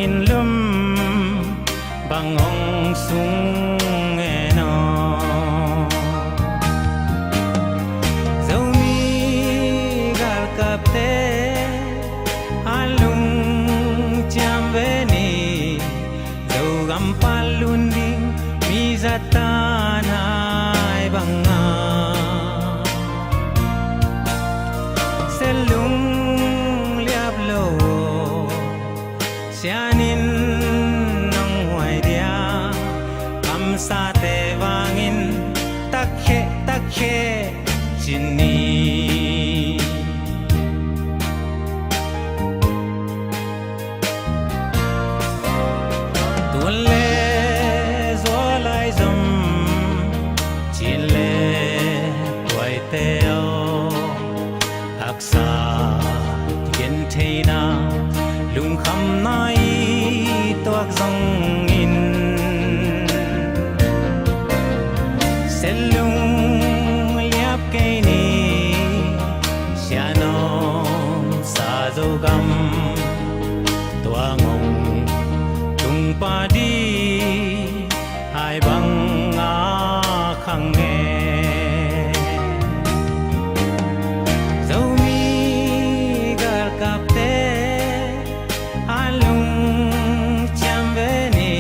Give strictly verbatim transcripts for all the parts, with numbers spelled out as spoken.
In lum bang hong sung en aw. Zomi galkapte a lungciam ve ni. Zogam pan lun ding mi zatan hai banga. Selung liap lo. Sianin nong huai dia, kamsate vangin takkhe, takkhe, cin ni. Tuan le zual lai zom, cin le tuaite aw. Haksa gentheihna, lungkhamna i tuak zongin, selung liap kei ni. Sianom sa Zogam, tua ngong tung padi. Hai bang a khang nge. Zomi galkapte a lungciam ve ni.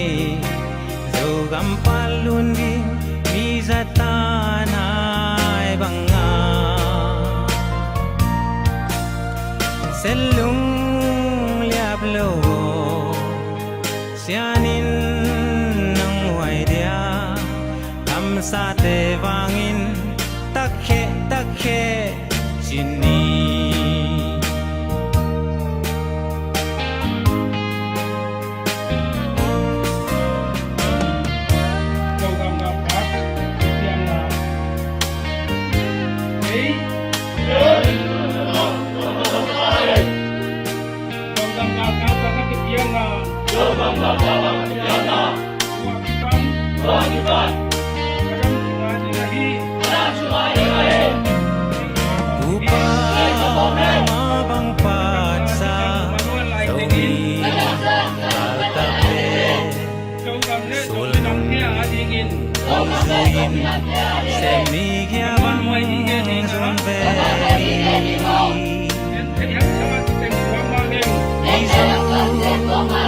Zogam pan lun ding mi zatan hai banga. Selung liap lo. Sianin nong huai dia, kamsate vangin takkhe, takkhe, cin ni. Tupa ma bang patsa, Zomi galkapte. Sulung zuin, semi kia bang zun ve. Mizo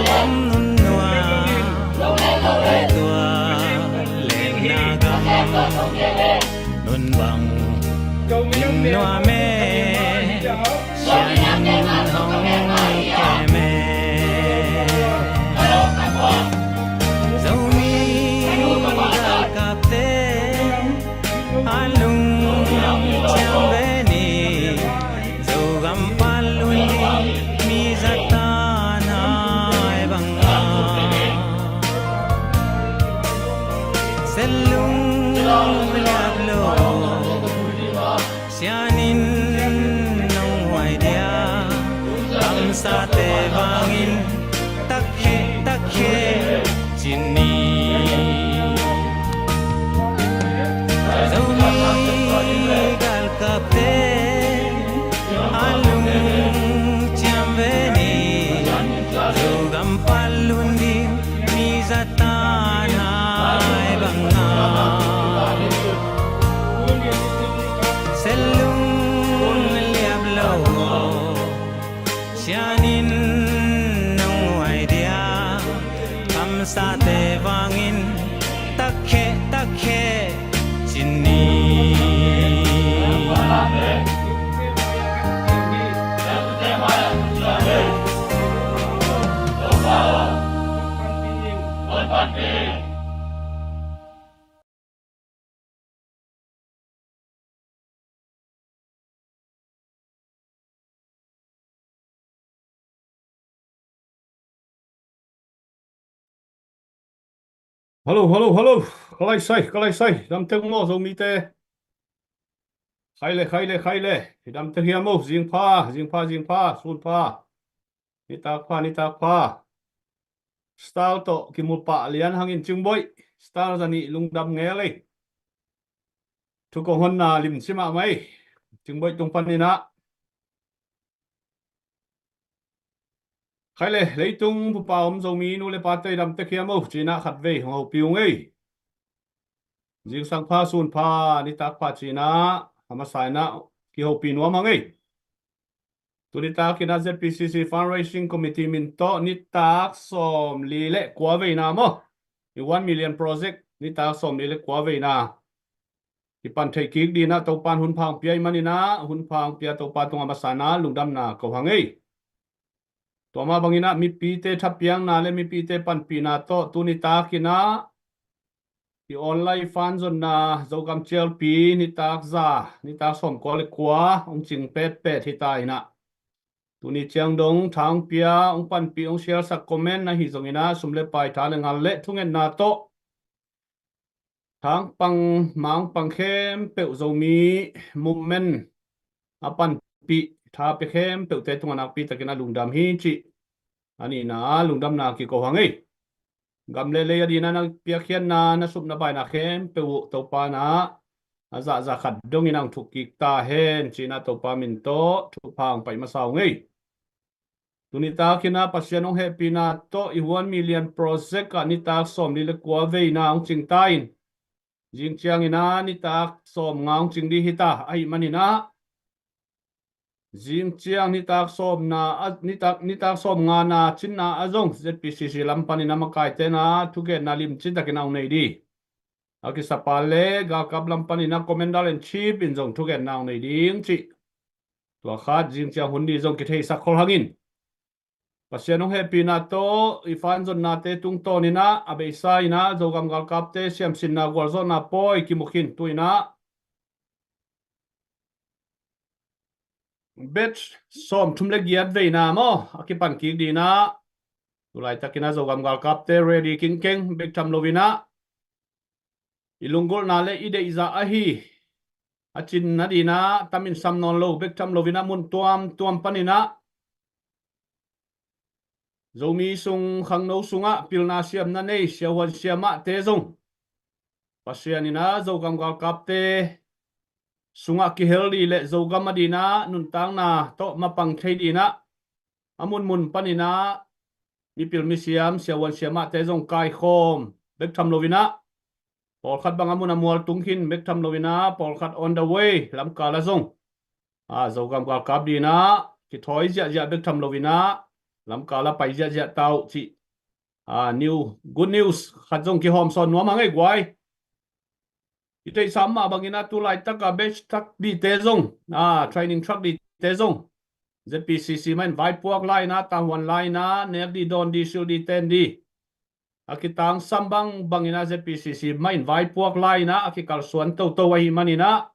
gam nun nuam, tua lengna gam nun bang in nuam e. Sianin hong kem e. Zomi galkapte a lungciam ve ni. Zogam pan lun ding mi zatan hai banga. Selung liap lo. Sianin nong huai dia, kamsate vangin takkhe, takkhe, cin ni. Zomi galkapte a lungciam ve ni. Zogam pan lun ding mi zatan hai banga. Selung liap lo. Sianin nong huai dia, kamsate vangin takkhe, takkhe, cin ni. Hello, hello, hello. Ka lai sai, ka lai sai. Dam teng maw, Zomite? Khai le, khai le, khai le. Dam teng hiam maw? Zing pha, zing pha, zing pha, sun pha. Nitak pha, nitak pha. Star tawh kimu pah lian hangin Cingboih. Star zani lungdam ngel ei. Thu kong honna lim sim ah mai. Cingboih tung panin ah. Khai le, leitung bupa om Zomi nu le pa te i dam tek hiam o, ci-in ah khatvei hong hopih ung ei. Zingsang pha, sun pha, nitak pha ci-in ah a masa in ah kihopih nuam hang ei. Tuni takin ah Z P C C Fundraising Committee min tawh nitak sawmli le kua veina maw, i one million project nitak sawmli le kua veina kipan theih kik dingin ah Topa'n hun pha hong pia ahih manin ah, hun pha hong pia Topa tungah a masa in ah lungdamna ko hang ei. Tua mah bangin ah mipite thapiakna le mipite panpihna tawh tuni takin ah i online fan zonna Zogam cialpi nitak za, nitak sawmkua le kua hong cing petpet hi ta in ah, tuni ciang dong tha hong pia, hong panpih, hong share sak, comment na hi zongin ah, sum le pai, tha le ngal le thungetna tawh thang pang, mang pang khempeuh Zomi movement a panpih, tha pia khempeuhte tungah nakpi takin ah lungdam hi cih a nihna ah lungdamna kiko hang ei. Gam le lei a dingin ah na piakkhiatna, na sup na baina khempeuh uh Topa'n ah a zahzah khat dongin hong thuk kik ta hen, ci-in ah Topa min tawh thupha hong pai masa ung ei. Tuni takin ah Pasian hong hehpihna tawh i one million project ah nitak sawmli le kua veina hong cing ta in, zing ciangin ah nitak sawmnga hong cing ding hi ta ahih manin ah, zing ciang nitak sawmna a, nitak, nitak sawmngana cinna ah zong Z P C C lam panin ah makaite'n ah thugenna limci takin ah hong nei ding. A kisapa le galkap lam panin ah Commander in Chief in zong thugenna hong nei ding cih tua khat zing ciang hun ding zong kitheisak khol hang in. Pasian hong hehpihna tawh i fan zonnate tungtawnin ah a beisa in ah Zogam galkapte siamsinna gualzawhna pawi kimu khin tu-in ah batch sawmthum le giat veina maw, a kipan kik dingin ah tu laitakin ah Zogam galkapte ready kingkeng, bek tham loin ah i lunggulhna le i deihzah ahi a cinna dingin ah tamin sam nawn lo, bek tham loin ah mun tuamtuam panin ah Zomi sung khangno sungah pilna siamna nei siahuan siamahte zong Pasian in ah Zogam galkapte sungah kihel ding le Zogam a dingin ah nuntakna tawh mapang thei dingin ah a munmun panin ah mipil misiam siahuan siamahte zong kaikhawm, bek tham loin ah pawlkhat bang a mun a mual tung khin, bek tham loin ah pawlkhat on the way, lamkal ah zong a Zogam galkap dingin ah kithawi ziahziah, bek tham loin ah lamkal ah pai ziahziah ta uh cih a new good news khat zong kihawmsawn nuam hang ei guai. I theihsa mah bangin ah tu laitak a batch thak dingte zong, a training thak dingte zong Z P C C mah in vaipuak lai-in ah, tahuan lai-in ah, nek ding, dawn ding, sil ding, ten ding a kitangsam bangbangin ah Z P C C mah in vaipuak lai-in ah a kikalsuan toto ahih manin ah,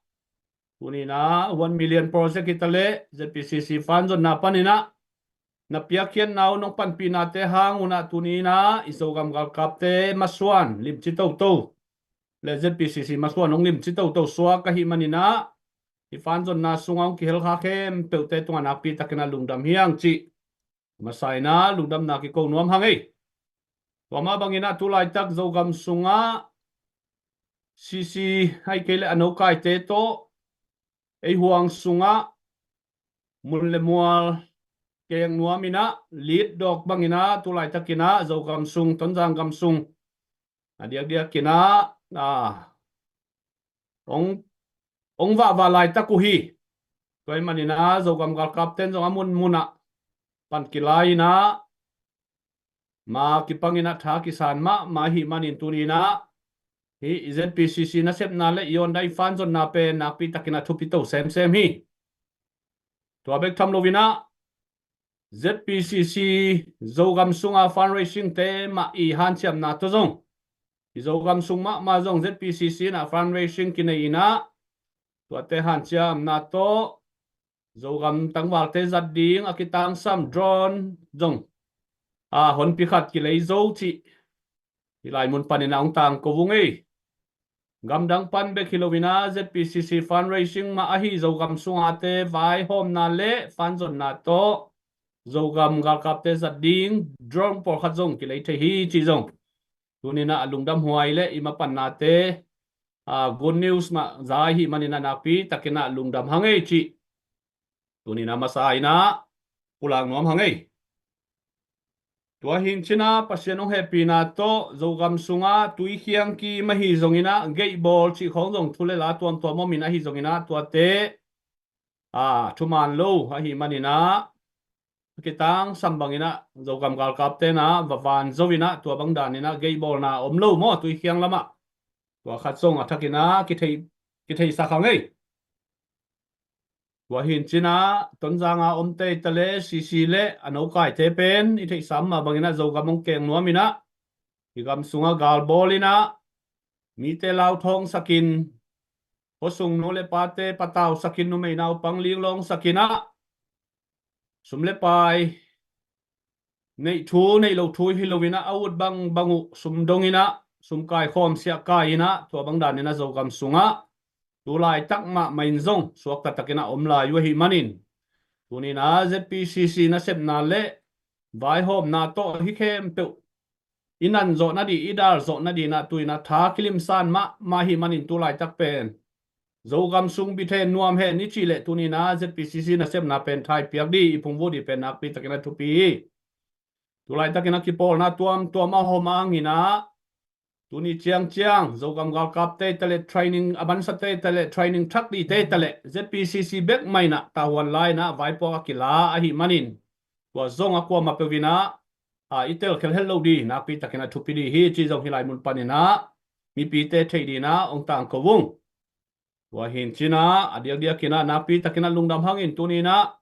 tuni-in ah one million project hi ta leh Z P C C fan zonna panin ah na piakkhiatna uh, nong panpihnate hang un ah tuni-in ah i Zogam galkapte masuan limci toto le Z P C C masuan hong limci toto suak ahih manin ah i fan zonna sungah hong kihel kha khempeuhte tungah nakpi takin ah lungdam hi hang cih masa-in ah lungdamna kiko nuam hang ei. Tua mah bangin ah tu laitak Zogam sungah C C ahih kei leh a nokaite tawh ei huang sungah mun le mual keng nuamin ah lead dawk bangin ah tu laitakin ah Zogam sung, Tonzang gam sung a diakdiakin ah, a, hong, hong vahvah laitak uh hi. Tua ahih manin ah Zogam galkapte'n zong a munmun ah pan kilai-in ah ma kipangin ah tha kisan mahmah ahih manin tuni-in ah hih i Z P C C nasepna le i awn dan, i fan zonna pen nakpi takin ah thupi to semsem hi. Tua bek tham loin ah Z P C C Zogam sunga fundraising te mah i hanciamna tawh zong, i Zogam sung mahmah zong Z P C C in ah fundraising kinei-in ah, tuate hanciamna tawh Zogam tangvalte zat ding a kitangsam drone zong a honpi khat kilei zo cih hih lai mun panin ah hong tangko ung ei. Gamdang pan bek hi loin ah Z P C C fundraising mah ahi Zogam sungate vaihawmna le fan zonna tawh Zogam galkapte zat ding drone pawlkhat zong kilei thei hi cih zong tuni-in ah a lungdamhuai le i mapannate, a, good news mah za ahih manin ah nakpi takin ah lungdam hang ei cih tuni-in ah masa-in ah pulak nuam hang ei. Tua hi in cin ah Pasian hong hehpihna tawh Zogam sungah tuikhiang kim ahi zongin ah, geihbawl cih khawng zong thu le la tuamtuam om in ahi zongin ah, tuate a thuman lo ahih manin ah, a kitangsam bangin ah Zogam galkapte'n ah va van zo in ah, tua bang danin ah geihbawlna om lo maw, tuikhiang lamah. Tua khat zong a thakin ah kithei, kitheihsak hang ei. Tua hi in cin ah Tonzang a omte hi ta leh, C C le a nokaite pen i theihsa mah bangin ah Zogam hong keng nuam in ah, i gam sungah galbawl in ah, mite lauthawngsak in, khuasung nu le pate patausak in, numei naupang linglawngsak in ah, sum le pai, neih thu neih lo thu hi lo in ah, a ut bangbang uh sum dong in ah, sum kaikhawm siah kai in ah, tua bang danin ah Zogam sungah tu laitak mahmah in zong suakta takin ah om lai uh ahih manin, tuni in ah Z P C C nasepna le vaihawmna tawh hih khempeuh i nan zawh nading, i dal zawh nading in ah, tu in ah tha kilimsan mahmah ahih manin, tu laitak pen Zogam sung bit hen, nuam hen i cih leh, tuni in ah Z P C C nasepna pen tha i piak ding, i phungvuh ding pen nakpi takin ah thupi hi. Tu laitakin ah kipawlna tuamtuam a hawm ahang in ah, tuni ciangciang Zogam galkapte hi ta leh, training a mansate hi ta leh, training thak dingte hi ta leh, Z P C C bek mah in ah tavuan la in ah vaipuak a kila ahih manin, tua zong a kuamah peuh in ah, a, i telkhial het loh ding, nakpi takin ah thupi ding hi cih zong hih lai mun panin ah mipite theih dingin ah hong tangko ung. Tua hi in cin ah, a diakdiakin ah nakpi takin ah lungdam hang in, tuni in ah,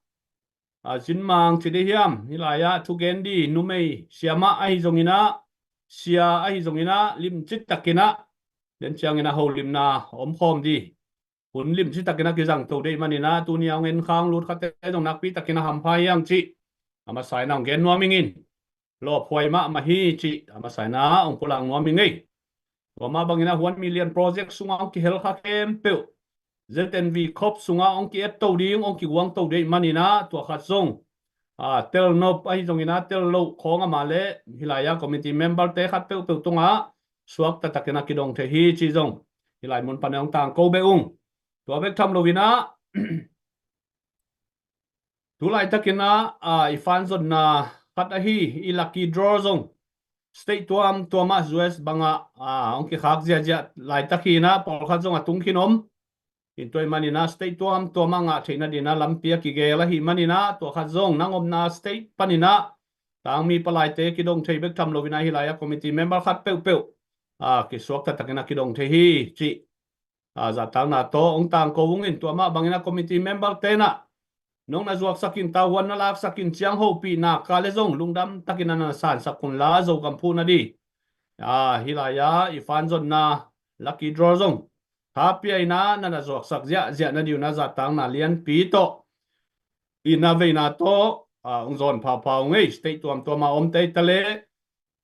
a, zinmang ci ding hiam, hih lai ah thugen ding numei siamah ahi zongin ah, sia ahi zongin ah, limci takin ah, den ciangin ah holimna omkhawm ding hun limci takin ah kizangto ding ahih manin ah, tuni a hong en khang lut khate zong nakpi takin ah hampha hi hang cih a masa in ah hong gen nuam ing in. Lawphuai mahmah hi cih a masa in ah hong pulak nuam ing ei. Tua mah bangin ah One Million Project sungah hong kihel kha khempeuh, Z N V Corp sungah hong ki-etto ding, hong kiguangto ding ahih manin ah, tua khat zong, a, tel nop ahi zongin ah, tel loh khawng a mah leh, hih lai ah committee member-te khat peuhpeuh tungah suakta takin ah kidong thei hi cih zong hih lai mun panin ah hong tangko beh ung. Tua bek tham lo in ah, tu laitakin ah, a, i fanzonna khat ahi i lucky draw zong state tuamtuam ah, U S bangah, a, hong kikhak ziahziah laitak hi in ah, pawlkhat zong a tung khin om. Hi in, tua ahih manin ah state tuamtuam ah ngah theih nadingin ah lampi a kigel ahih manin ah, tua khat zong nang omna state panin ah tangmi palaite kidong thei bek tham lo in ah, hih lai ah committee member khat peuhpeuh, a, kisuakta takin ah kidong thei hi cih, a, zahtakna tawh hong tangko ung in. Tua mah bangin ah committee member-te'n ah nong na zuaksak in, tavuan na laksak in, ciang hopihna kal leh zong lungdam takin ah na na sansak un la, Zogam phuh nading, a, hih lai ah i fanzonna lucky draw zong tha pia in ah na na zuaksak ziahziah nading un ah zahtakna lianpi tawh, itna veina tawh, a, hong zawn phapha ung ei. State tuamtuam ah omte hi ta leh,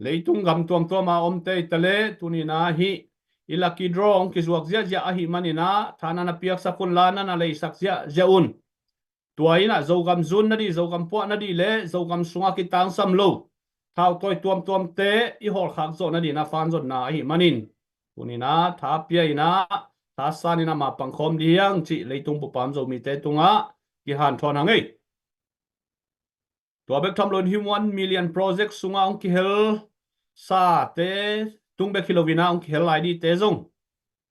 leitung gam tuamtuam ah omte hi ta leh, tuni in ah hih i lucky draw hong kizuak ziahziah ahih manin ah, tha na na piaksak un la, na na leisak ziahziah un. Tua in ah Zogam zun nading, Zogam puah nading leh Zogam sungah kitangsam lo, thautawi tuamtuamte i hawlkhak zawh nadingin ah fanzonna ahih manin, tuni in ah tha pia in ah, tha san in ah ma pangkhawm ding hi hang cih leitung bup a om Zomite tungah kihanthawn hang ei. Tua bek tham lo in hih One Million Project sungah hong kihel sate tung bek hi lo in ah, hong kihel lai dingte zong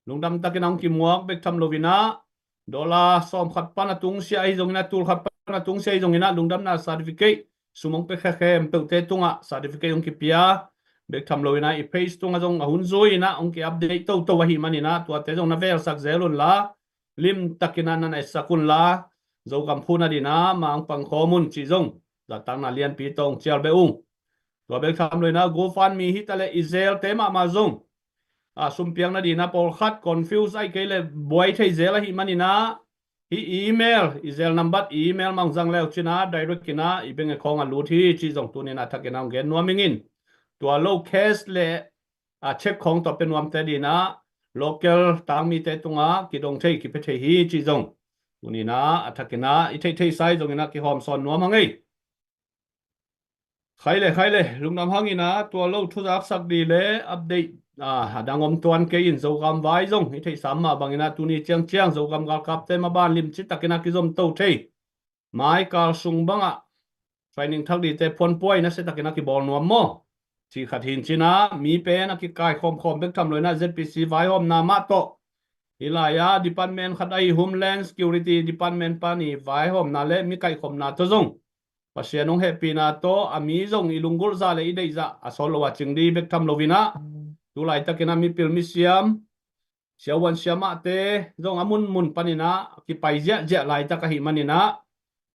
lungdam takin ah hong kimuak bek tham lo in ah, dollar sawm khat pan a tungsiah ahi zongin ah, tul khat pan a tungsiah ahi zongin ah, lungdamna certificate, sum hong pia khempeuhte tungah certificate hong kipia bek tham lo in ah, i page tungah zong a hun zui in ah hong ki-update toto ahih manin ah, tuate zong na velsak zel un la, lim takin ah na na etsak un la, Zogam phuh nadingin ah ma hong pangkhawm un cih zong zahtakna lianpi tawh hong cial beh ung. Tua bek tham lo in ah GoFundMe hi ta leh, i zelte mahmah zong, a, sum piak nadingin ah pawlkhat confuse ahih kei leh buai thei zel ahih manin ah, hih i email, i zel nambat, i email mah hong zang le uh cin ah, direct in ah i bank account ah lut hi cih zong tuni in ah a thakin ah hong gen nuam ing in. Tua lo cash leh, a, cheque khawng tawh pia nuamte dingin ah local tangmite tungah kidong thei, kipia thei hi cih zong tuni in ah a thakin ah i theihtheihsa hi zongin ah kihawmsawn nuam hang ei. Khai le, khai le, lungdam hang in ah, tua lo thuzaksak ding leh update, a, a dang om tuan kei in, Zogam vai zong i theihsa mah bangin ah tuni ciangciang Zogam galkapte maban limci takin ah kizomto thei, mai kal sung bangah training thak dite phuanpuai nasia takin a kibawl nuam maw? Ci khat hin cina, mi pen a kikai khawmkhawm bek tham loina Z P C vaihawmna mah tawh, hi lai-a department khat ahi Homeland Security Department pan i vaihawmna le mi kaihkhopna tawh zong Pasian hong hehpihna tawh a mi zong i lunggulh zah le i deih zah a sawt lo a cing dih bek tham loinah, tu laitakinah mipil misiam, siavuan siamahte zong a munmun paninah kipai ziahziah laitak ahih maninah,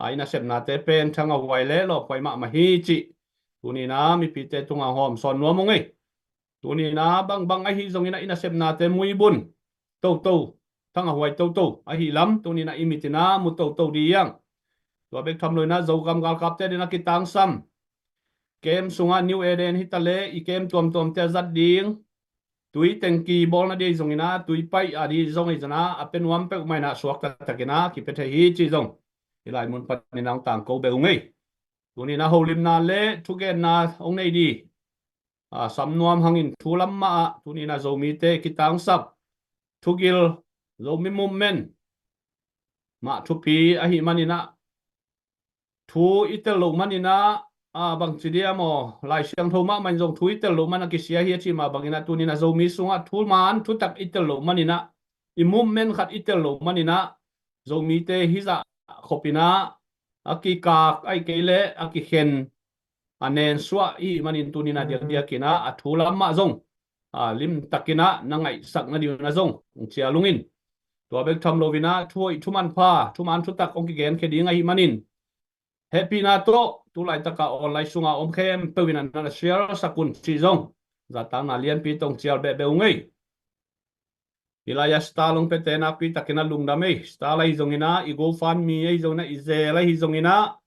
a i nasepnate pen thang a huai le lawphuai mahmah hi cih tuninah mipite tungah hawm sawn nuam ung ei. Tuninah bangbang ahi zonginah i nasepnate muibun toto, thang a huai toto ahi lam tuninah i mitinah mu toto dih iang. Tua bek tham loinah Zogam galkapte dinah kitangsam kem sungah New Eden hitaleh i kem tuamtuamte a zat ding tui tengki bawlna dih zonginah tui paih a dih zong i zonah a pe nuam peuh mainah suakta takinah kipia thei hi cih zong i lai mun paninah hong tangko beh ung ei. Tuninah holimna le thugenna hong nei dih, a, sam nuam hangin thu lam mah ah tuninah Zomite kitangsap thugil, Zomi movement mah thupi ahih maninah thu i tel loh maninah, a, bangci diam aw, Lai Siangtho mahmah in zong thu i tel loh man a kisia hi a cih mah banginah tuninah Zomi sungah thu man thutak i tel loh maninah, i movement khat i tel loh maninah Zomite hizah khopinah a kikak ahi kei leh a kikhen a nensuah i manin tuninah diakdiakinah a thu lam mah zong, a, limtakinah na ngaihsak na dihunah zong hong cial ungin. Tua bek tham loinah thu hoih thu manpha thu man thutak hong kigenkhia ding ahih manin hehpihna tawh tu laitaka online sunga om khempeuh inah na share sak un cih zong zatakna lianpi tawh hong cial behbeh ung ei. Hi lai-ah star hong piate nakpi takinah lungdam ei. Star ahi zonginah, i GoFundMe ahi zonginah, i Zelle ahi zonginah,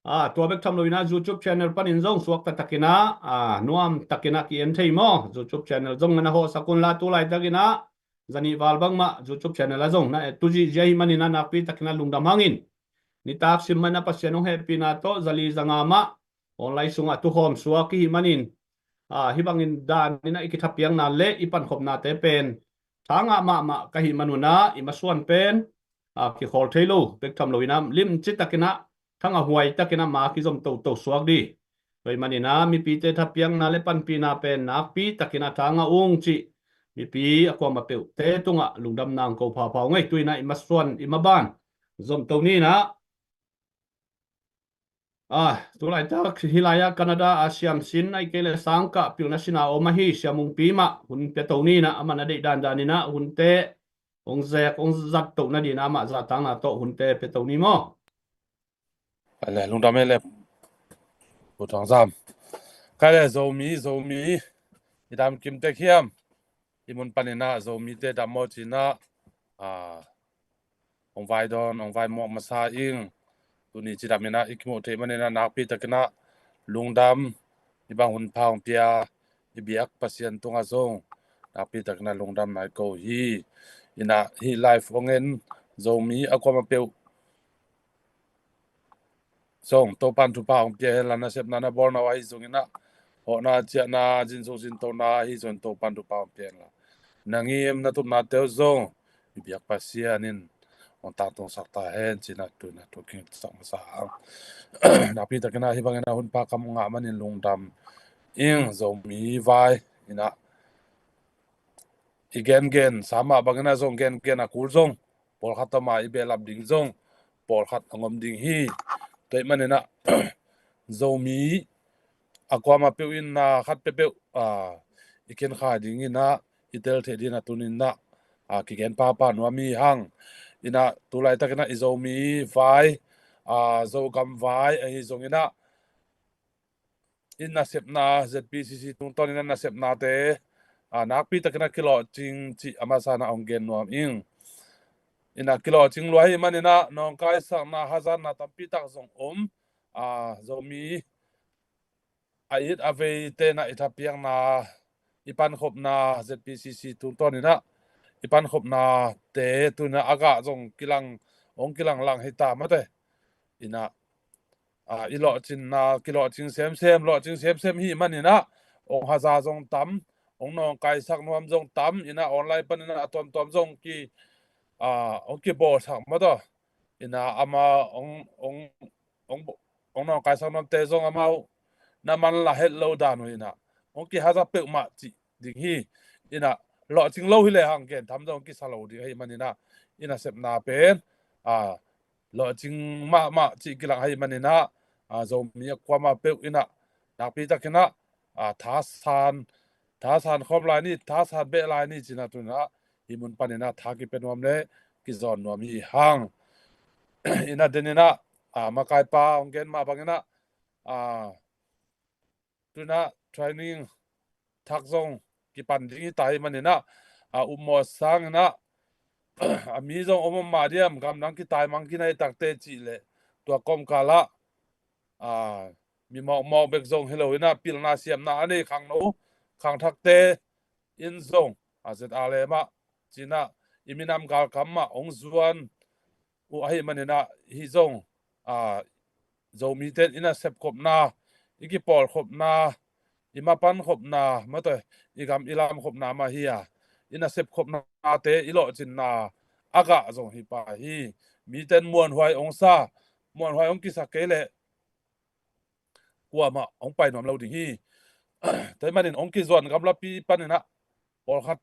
a, tua bek tham loinah YouTube channel panin zong suakta takinah, a, nuam takinah ki-en thei maw? YouTube channel zong na hawhsak unla tu laitakinah zanih val bangmah YouTube channel ah zong na et tu zihziah ahih maninah nakpi takinah lungdam hangin, nitak sim maninah Pasian hong hehpihna tawh zali zanga mah online sungah tukhawm suak i hih manin, a, hih bangin daninah i kithapiakna le i pankhopnate pen thangah mahmah ka hih manunah i masuan pen, a, kikhawl thei lo bek tham loinah limci takinah thang a huai takinah ma kizom toto suak dih. Tua hih maninah mipite thapiakna le panpihna pen nakpi takinah thangah ung cih mipi a kuamah peuhte tungah lungdamna hong ko phapha ung ei. Tuinah i masuan i maban zomto ninah, a, tu laitak hi lai-ah Canada a siamsin ahi kei le sangkah pilna sina om ahi Sia Mungpi mah hun piato ninah, amah na deih dandaninah hunte hong zek hong zattoh nadinah amah zatakna tawh hunte piato ni maw? Ale lungdam ei le. Pu Thang Zam. Kai le Zomi, Zomi i dam kim tek hiam? I mun paninah Zomite dam maw cinah, a, hong vai dawn hong vai muak masa ing. Tuni cidam inah i kimuh theih maninah nakpi takinah lungdam. I bang hun pha hong pia i biak Pasian tungah zong nakpi takinah lungdam nai ko hi. Inah hih live hong en Zomi a kuamah peuh zong Topan thupha hong pia henla, nasepna na bawlna uh ahi zonginah, hawhna ciahna zinsuk zintona ahi zongin Topan thupha hong pia henla, na ngim na tupnate uh zong i biak Pasian in hong tangtungsak ta hen cinah tuinah thu kingsak masa ang. Nakpi takinah hih banginah hun pha kam ngah manin lungdam ing. Zomi vai inah i gengen sa mah banginah zong gengen a kul zong pawlkhat tawh mah i behlap ding zong pawlkhat a ngom ding hi. Tua hih maninah Zomi a kuamah peuh in na khat peuhpeuh, a, i khenkhai dinginah i tel theih dinginah tuninah, a, kigen pahpah nuam hi hang. Inah tu laitakinah i Zomi vai, a, Zogam vai ahi zonginah i nasepna Z P C C tungtawninah nasepnate, a, nakpi takinah kilawhcing cih a masa inah hong gen nuam ing. Inah kilawhcing lua ahih maninah nawngkaisakna hazatna tampi tak zong om, a, Zomi a it a vei tenah i thapiakna i pankhopna Z P C C tungtawninah i pankhopnate tuinah a gah zong kilang hong kilanglang hi ta mate. Inah, a, i lawhcinna kilawhcing semsem lawhcing semsem hih maninah hong haza zong tam, hong nawngkaisak nuam zong tam. Inah online paninah a tuamtuam zong ki, a, hong kibawlsak mataw. Inah ama hong, hong, hong, hong nawngkaisak nuamte zong amau na manlah het lo dan uh inah hong kihaza peuhmah cih ding hi. Inah lawhcing lo hi lehang gentham zong kisa lo ding ahih maninah, inah sepna pen a lawhcing mahmah cih kilang ahih maninah, a Zomi a kuamah peuh inah nakpitakinah a thasan, thasan khawm lai ni, thasan beh lai ni cinah tunah hih mun paninah tha kipia nuam le kizawn nuam hi hang. Inah deninah a makaipa hong gen mah banginah a tunah training thak zong kipan ding hi ta hi maninah a upmawh sanginah a mi zong om om mah diam, gamdang kitaimang kinai takte cih leh tua kawmkalah a mi mawkmawk bek zong hi lo inah pilna siamna a nei khangno khangthakte in zong a Z R M ah cinah i minam galkam mah hong zuan uh ahih maninah hih zong a Zomite in i nasep khopna, i kipawl khopna, i mapan khopna, mataw, i gam i lam khopna mah hi a, i nasep khopnate i lawhcinna a gah zong hi pah hi. Mite in muanhuai hong sa, muanhuai hong kisak kei leh kuamah hong pai nuam lo ding hi. Tua ahih manin hong kizuan gamlapi paninah pawlkhat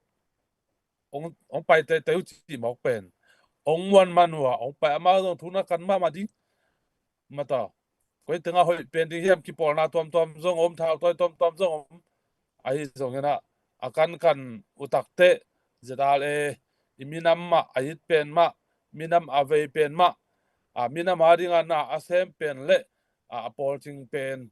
hong, hong pai teitei uh cih mawk pen hong muan man uh a hong pai amau zong thu na kan mahmah ding. Mataw, koi tengah hoih pen ding hiam, kipawlna tuamtuam zong om, thautawi tuamtuam zong om. Ahi zonginah a kankan uh takteh Z R A i minam mah a it pen mah, minam a vei pen mah, a minam a dingah na a sem pen le a, a pawlcing pen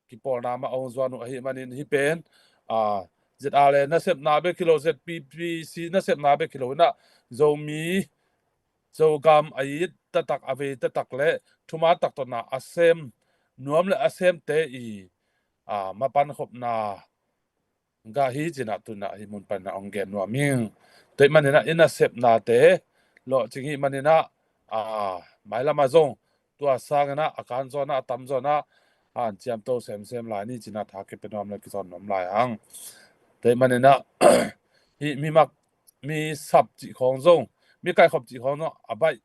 kipawlna mah a hong zuan uh ahih manin hih pen a Z R A nasepna bek hi lo, Z P P C nasepna bek hi lo inah Zomi, Zogam a it taktak, a vei taktak le thuman taktak na a sem nuam le a semte i a mapan khopna gah hi cinah tunah hih mun panah hong gen nuam ing. Tua ahih maninah i nasepnate lawhcing hih maninah a mailamah zong tua sanginah a kan zawnah a tam zawnah a hanciamto semsem lai ni cinah tha kipia nuam le kizawn nuam lai hang. Tua ahih maninah hih mi mak, mi sap cih khawng zong, mi kaikhop cih khawng zong a baih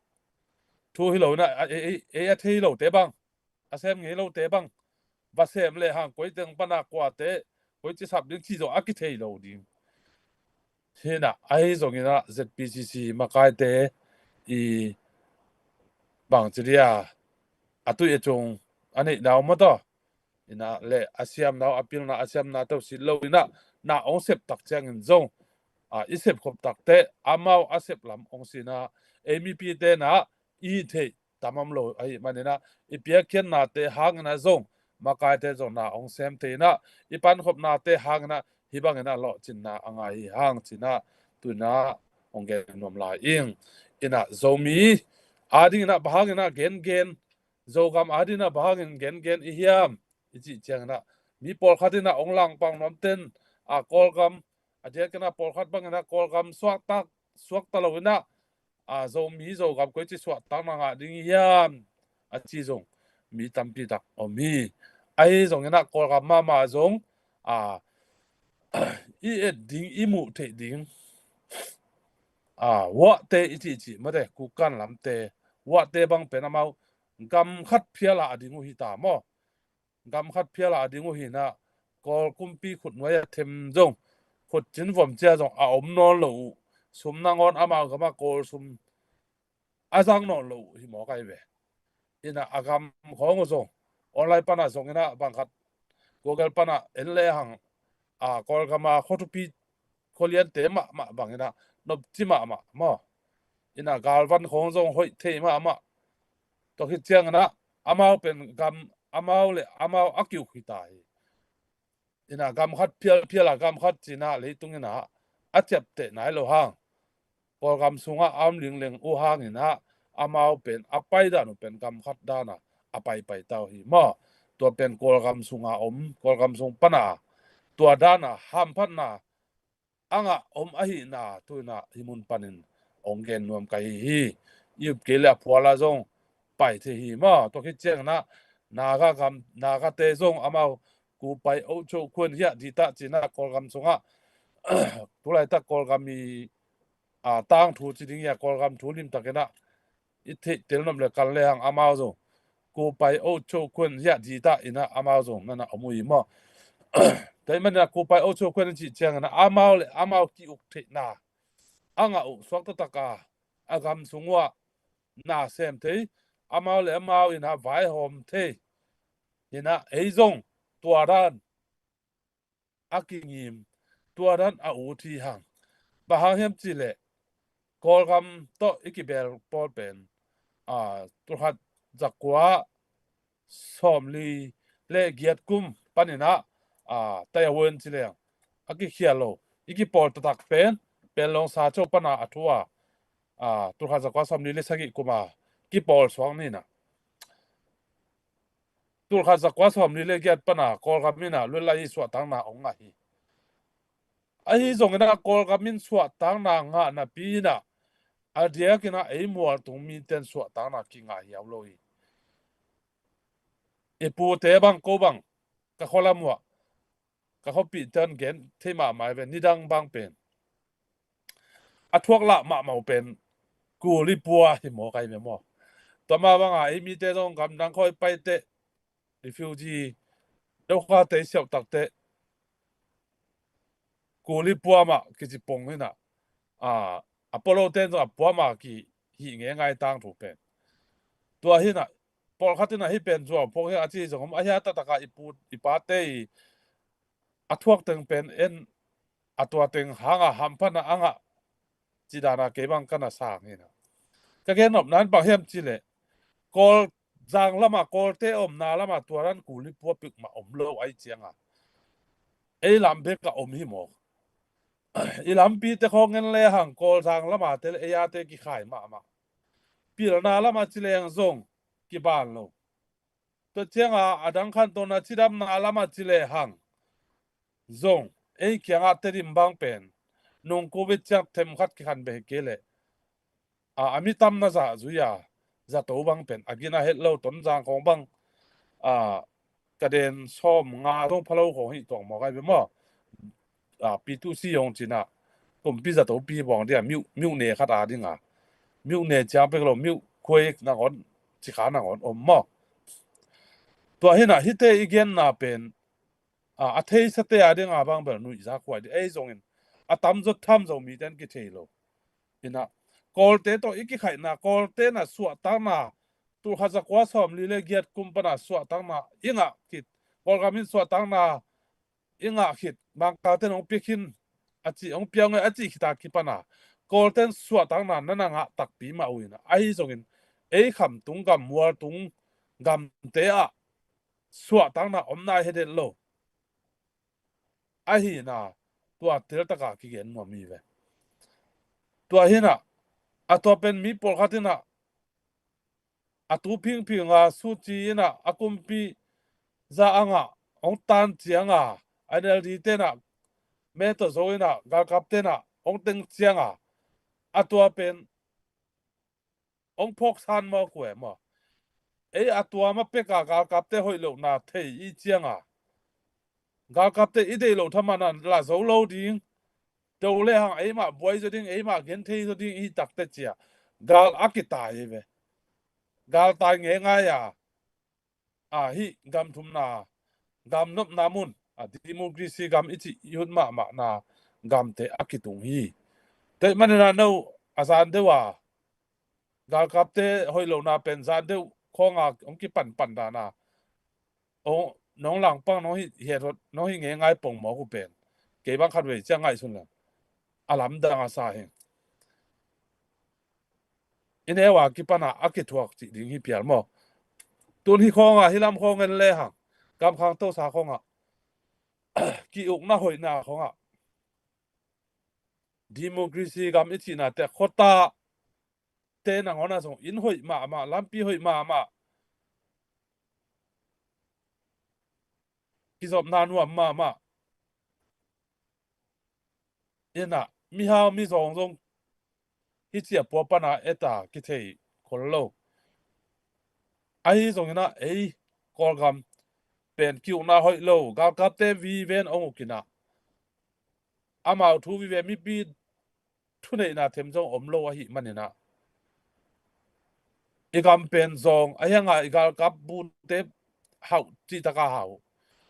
thu hi lo inah a, ei, ei, ei a thei lote bang, a sem ngei lote bang va sem lehang koi teng pana kuate, koici sap ding cih zong a kithei lo ding. Hinah ahi zonginah Z P C C makaite i bangci dia a tuih a cung a neihna uh mataw inah le a siamna uh, a pilna a siamna tawh sit lo inah na hong sep tak ciangin zong a i sep khop takteh amau a sep lam hong sinah ei mipite na i theih tam om lo ahih maninah i piakkhiatnate hanginah zong makaite zong na hong sem thei inah i pankhopnate hanginah hih banginah lawhcinna a ngai hi hang cinah tunah hong gen nuam lai ing. Inah Zomi a dinginah bang hanginah gengen, Zogam a dinginah bang hangin gengen i hiam i cih cianginah mi pawlkhat inah hong langpang nuamten a Kawlgam a diakinah pawlkhat banginah Kawlgam suaktak, suakta lo inah a Zomi Zogam koici suahtakna ngah ding hiam a ci zong mi tampi tak om hi. Ahi zonginah Kawlgam mahmah zong a i et ding, i muh theih ding a vuahte i cihcih mate, kukan lamte vuahte bang pen amau gam khat phial a ding uh hi ta maw? Gam khat phial a ding uh hinah Kawl kumpi khutnuai a them zong, khutcin vuamcia zong a om nawn lo uh, sum nangawn amau gamah Kawl sum a zang nawn lo uh hi mawk ahi ve. Inah a gam khawng uh zong online panah zonginah bangkhat Google panah en lehang a Kawlgama khuathupi khualiante mahmah banginah nopci mahmah maw? Inah galvan khawng zong hoih thei mahmah. Tua khit cianginah amau pen gam amau le amau a kiuk hi ta hi. Inah gam khat phialphial a gam khat cinah leitung inah a ciapteh nai lo hang Kawlgam sungah a om lingleng uh hanginah amau pen a paidan uh pen gam khat dana a paipai ta uh hi maw? Tua pen Kawlgam sunga om, Kawlgam sung pana tua dana hamphatna a ngah om ahihna tunah hih mun panin hong gen nuam ka hi hi. I up kei le a phuala zong pai thei hi maw? Tua khit cianginah Naga gam, Nagate zong amau kupai oh cho khuan hiah ditah cinah Kawlgam sungah tulaitak Kawlgam i a tangthu ci ding hi a, Kawlgam thu limtakinah i theih telnop le kan lehang amau zong Kupai Ocho Khuan hiah dita inah amau zong nana om uh hi maw? Tua ih manina Kupai Ocho Khuan in cih ciangina amau le amau ki-uk theihna a ngah uh suak taktak a a gam sung uah na sem thei, amau le amau inah vaihawm thei. Inah ei zong tua dan a kingim, tua dan a ut hi hang. Bang hang hiam cihleh Kawlgam tawh i kibel pawl pen a tulkhat zakua sawmli le giat kum paninah a taiawen cileng a kikhial lo i kipawl taktak pen pen long sa co pana a thu a a tulkhat zakua sawmli le sagih kuma kipawl suak ninah tulkhat zakua sawmli le giat pana Kawlgam inah luelai hi suahtakna ong ngah hi. Ahi zonginah Kawlgam in suahtakna ngah napi inah a diakinah ei mualtung miten suahtakna kingah hiau lo hi. I pute bang ko bang ka khualam uah ka khuapihte an gen thei mahmah ve, nidang bang pen a thuak lah mahmah uh pen kuli pua hi maw kai ve maw? Tua mah banga ei mite zong gamdang khawng i paite refugee dokhate i siauhtakte kuli pua mah kici pong hinah a polote zong a pua mah ki hih ngeingai tangthu pen tua hinah pawlkhat inah hih pen zuau phok hi a ci zong om a hia taktaka i pute i pate i a thuak teng pen en a tua teng hanga hamphatna a ngah cidana kei bang kana sang hinah ka gen nopna in bang hiam cihleh Kawl zang lama Kawlte omna lama tua dan kuli pua pik mah om lo ahi cianga ei lam bek a om hi maw? I lampite khawng en lehang Kawl zang lamate le ei ate kikhai mahmah. Pilna lama cileng zong kiban lo. Tua cianga a dang khantawn a cidamna lama cilehang zong ei kiangah Tedim bang pen nung covid ciang themkhat kikhan beh hi kei leh a a mi tamna zah zui a zato bang pen a gina het lo Tonzang khawng bang a ka den sawm nga zong phalo khawng hi tuang maw kai ve maw? A P two C hong cinah kumpi zatopi buang dia miuh ne khat a dinga miuh ne ciang pek lo miuh khuai nangawn cikha nangawn om maw? Tua hinah hite i genna pen a a theisate a dinga bang bel nuihza khuai dih ei zongin a tamzaw tham zo mite an kithei lo. Inah Kawlte tawh i kikhaihna Kawlte na suahtakna tulkhat zakua sawmli le giat kum pana suahtakna i ngah khit Kawlgam in suahtakna i ngah khit Mangkalte in hong pia khin a cih hong pia ngai a cih khita kipana Kawlten suahtakna nana ngah takpi mah uh inah ahi zongin ei khamtung gam mualtung gamte ah suahtakna omna i hedet lo. Ahina tua teltaka kigen nuam hi ve. Tua hinah a tua pen mi pawlkhat inah a tu phingphinga suci inah a kumpi za a ngah hong tan cianga N L D tenah me tawh zo inah galkap tenah hong teng cianga a tua pen hong phawksan mawk uh e maw? Ei a tua ma peka galkapte hoih lohna thei i cianga galkapte i deih loh thamana la zo lo ding. Do lehang eimah buai zaw ding eimah genthei zaw ding i takte cia gal a kitai hi ve. Galtai ngeingai a a hih gam thumna gam nopna mun a democracy gam i cih i hun mahmahna gamte a kitung hi. Tua ih manina no a zan deuh a galkapte hoih lohna pen zan deuh khawnga hong kipanpan dana nong langpang nong hih het hot nong hih ngeingai pongmawk uh pen kei bang khatvei ciang ngaihsun leng a lamdang a sa hi. I neu a kipana a kithuak cih ding hi pial maw? Tun hi khawnga hi lam khawng en lehang gam khangtosa khawnga ki-ukna hoihna khawnga democracy gam i cihnate khuata te nangawn a zong inn hoih mahmah lampi hoih mahmah kizopna nuam mahmah. Inah mihau mizawng zong hi ciah pua pana eta kithei khol lo. Ahi zonginah ei Kawlgam pen ki-ukna hoih lo galkapte viven ong ukinah amau thu vive mipi thuneihna them zong om lo ahih maninah i gam pen zawng a hianga i galkap bute hauh cih taka hauh,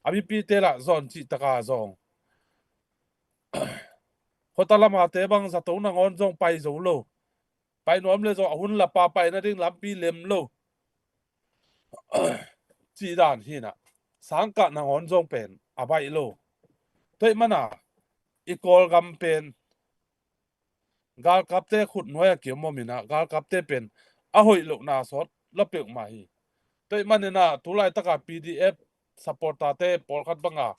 a mipite lah zawn cih taka zawng. Hota lamate bang zato nangawn zong pai zo lo. Pai nuam le zong a hun lapa paina ding lampi lem lo. Cih dan hinah sangkah nangawn zong pen a baih lo. Tuaih mana i Kawlgam pen galkapte khutnuai a kiom om inah galkapte pen a hoih lohna sawt la peuhmah hi. Tuaih maninah tulaitaka P D F supporter-te pawlkhat banga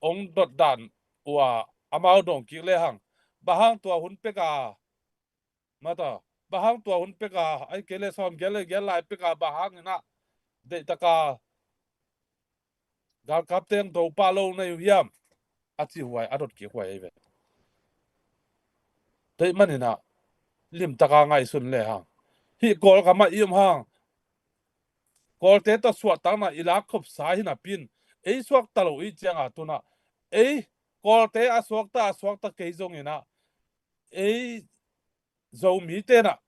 ong dotdan uh a amau dawng kik lehang bang hang tua hun peka mata bang hang tua hun peka ai kei le sawm gial le gial lai peka bang hang inah deihtaka galkap teng do pah lo na hi uh hiam a ci huai a dot kik huai ahi ve. Tuaih maninah limtaka ngaihsun lehang hih Kawlgam ah i om hang Kawlte tawh suahtakna i lak khopsa hi napi-in ei suakta lo i cianga tunah ei Kawlte a suakta a suakta kei zonginah ei Zomi tenah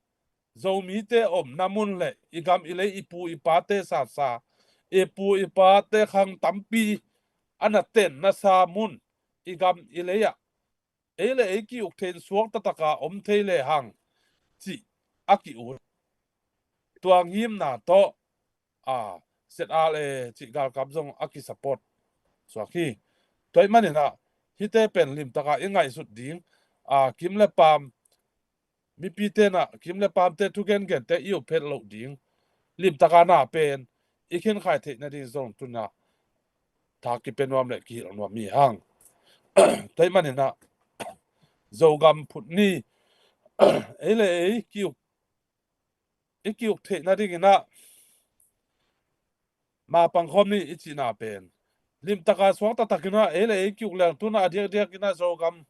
Zomite omna mun le i gam i lei i pu i pate satsa i pu i pate khang tampi a na ten nasa mun i gam i lei ah ei le ei ki-uk theih in suakta taka om thei lehang cih a ki-ut. Tua ngimna tawh a Z R A cih galkap zong a ki-support suak hi. Tuaih maninah hihte pen limtaka i ngaihsut ding a kim le paam mipi tenah kim le paamte thugen gente i up phet loh ding limtaka na pen i khenkhai theih nading zong tunah tha kipia nuam le kihilh nuam hi hang. Tuaih maninah Zogam phut ni ei le ei ki-uk i ki-uk theih nadinginah mapang khawm ni i cihna pen limtaka suakta takinah ei le ei ki-uk leng tunah a diakdiakinah Zogam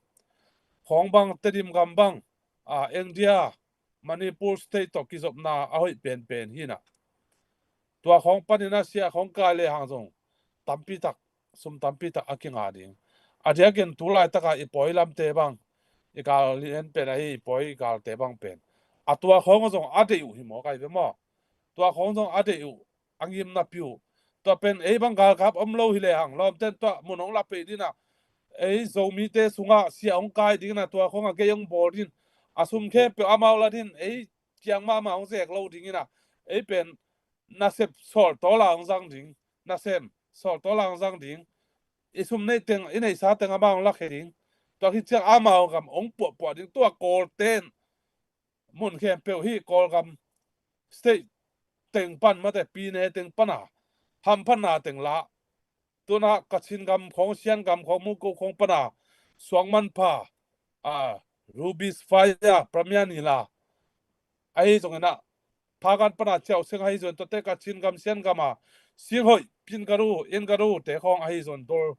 khawng bang Tedim gam bang a India Manipur state tawh kizopna a hoih penpen hinah tua khawng paninah sia khawng kai lehang zong tampitak sum tampitak a kinga ding. A diakin tulaitaka i pawi lamte bang i gal lian pen ahi i pawi i galte bang pen a tua khawng zong a deih uh hi maw kai ve maw? Tua khawng zong a deih uh a ngimna pi uh. Tua pen ei bang galkap om lo hi lehang lawmten tuah mun hong la peih dinah ei Zomite sungah sia hong kai dinginah tua khawngah gei hong bawl din a sum khempeuh amau la din ei kiang mahmah hong zek lo dinginah ei pen nasep sawltawla hong zang ding nasem sawltawla hong zang ding i sum neih teng i neihsa teng amau hong lakhia ding. Tua hi ciang amau gam hong puahpuah ding tua Kawlten mun khempeuh hi Kawlgam state teng pan mate pine teng pana hamphatna teng lah tunah Kachin gam khawng Sian gam khawng Muko khawng pana suangmanpha a Rubis Fire Premier Nila ahi zonginah Phagan pana Ciau Seng ahi zon tuate Kachin gam Sian gama Singhoih Pin Garu In Garu te khawng ahi zon dol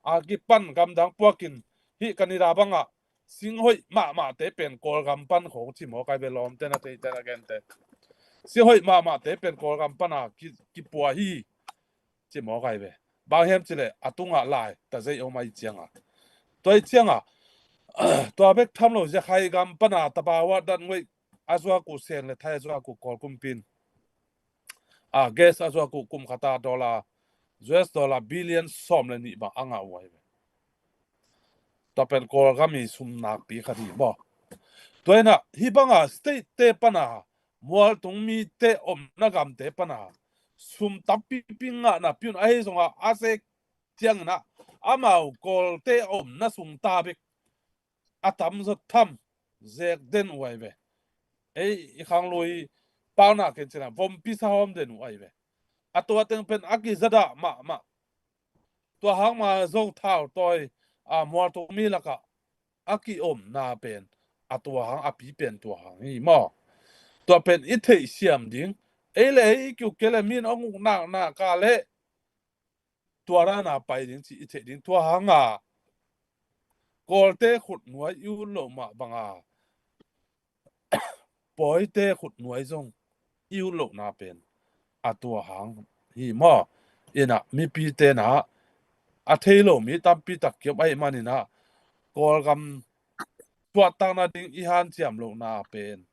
a kipan gamdang puakin hih Canada bangah Singhoih mahmahte pen Kawlgam pan khawng ci maw kai ve lawmte na teite na gente. Singhoih mahmahte pen Kawlgam pana ki, kipua hi ci maw kai ve. Bang hiam cileh a tungah lai ta zei om ahi cianga tua ahi cianga tua bek tham lo zia khai gam pana tabawa dan ngoih a zuak uh Sen le Thai a zuak uh Kawl kumpin a gas a zuak uh kum khata dollar U S dollar billion sawm le nih bang a ngah uh ahi ve. Tua pen Kawlgam i sum nakpi khat hi maw? Tua inah hih banga state te pana mualtung mite omna gamte pana sum tampipi ngahna piun ahi zongah a zek cianginah amau Kawlte omna sungta bek a tamzaw tham zek den uh ahi ve. Ei i khanglui paunak ken cinah vompi sahawm den uh ahi ve. A tua teng pen a kizadah mahmah. Tua hang ma zong thautawi a mualtung mi lakah a kiomna pen a tua hang a pi pen tua hang hi maw? Tua pen i theihsiam ding ei le ei i kiuk kei le min ong uk naknak a le tua rana pai ding cih i theih ding tua hanga Kawlte khutnuai i ut loh mah banga Pawite khutnuai zong i ut lohna pen a tua hang hi maw? Inah mipi tenah a thei lo mi tampi tak kiom ahih maninah Kawlgam suahtakna ding i hanciam lohna pen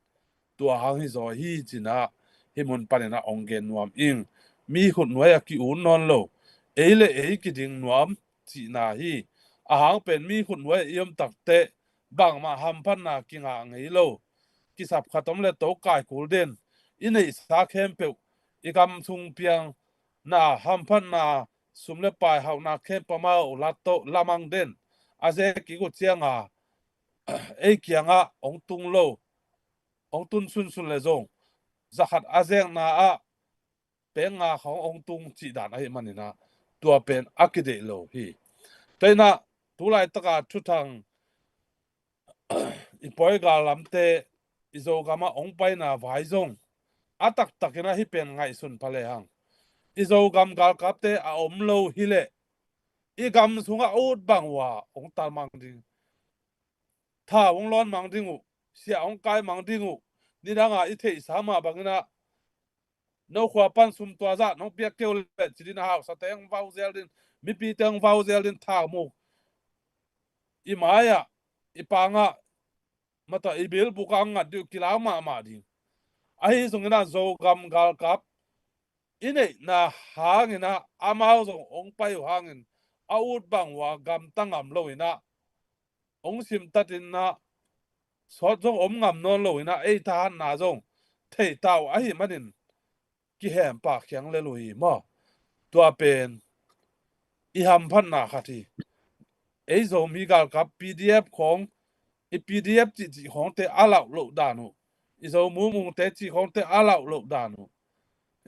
tua hang hi zaw hi cinah hih mun panin ah hong gen nuam ing. Mi khutnuai a ki-ut nawn lo, ei le ei kiding nuam cihna hi. A hang pen mi khutnuai a i om takteh bangmah hamphatna kingah ngei lo. Kisap khat om le to kai kul den. I neihsa khempeuh, i gam sung piang na hamphatna, sum le pai hauhna khempeuh amau lat tawh lamang den. A zek kik uh cianga ei kiangah hong tung lo, hong tun sunsun le zong zakhat a zekna ah peng nga khawng hong tung cih dan ahih manin ah tua pen a kideih lo hi. Tua in ah tulaitaka thuthang i pawi gal lamte i Zogam ah hong paina vai zong a taktakin ah hih pen ngaihsun pha lehang, i Zogam galkapte a om lo hileh i gam sungah ut bang uh a hong tal mang ding, thau hong lawn mang ding uh, siah hong kai mang ding uh, nidanga i theihsa mah bangin ah no khua pan sum tua zah nong piak keu leh ci din, a hausate hong vau zel din, mipite hong vau zel din, thau muk i mai-ah, i pangah, mata i bilbukah hong ngat dih uh, kilau mahmah ding. Ahi zongin ah Zogam galkap i neihna hangin ah amau zong hong pai uh hangin a ut bang uh a gamta ngam loin ah hong simtatin ah sawt zong om ngam nawn loin ah ei thahatna zong theita uh ahih manin kihempa khiang lel uh hi maw. Tua pen i hamphatna khat hi. Ei Zomi galkap P D F khawng, i P D F cihcih khawngte a lauh loh dan uh, i Zo mumungte cih khawngte a lauh loh dan uh,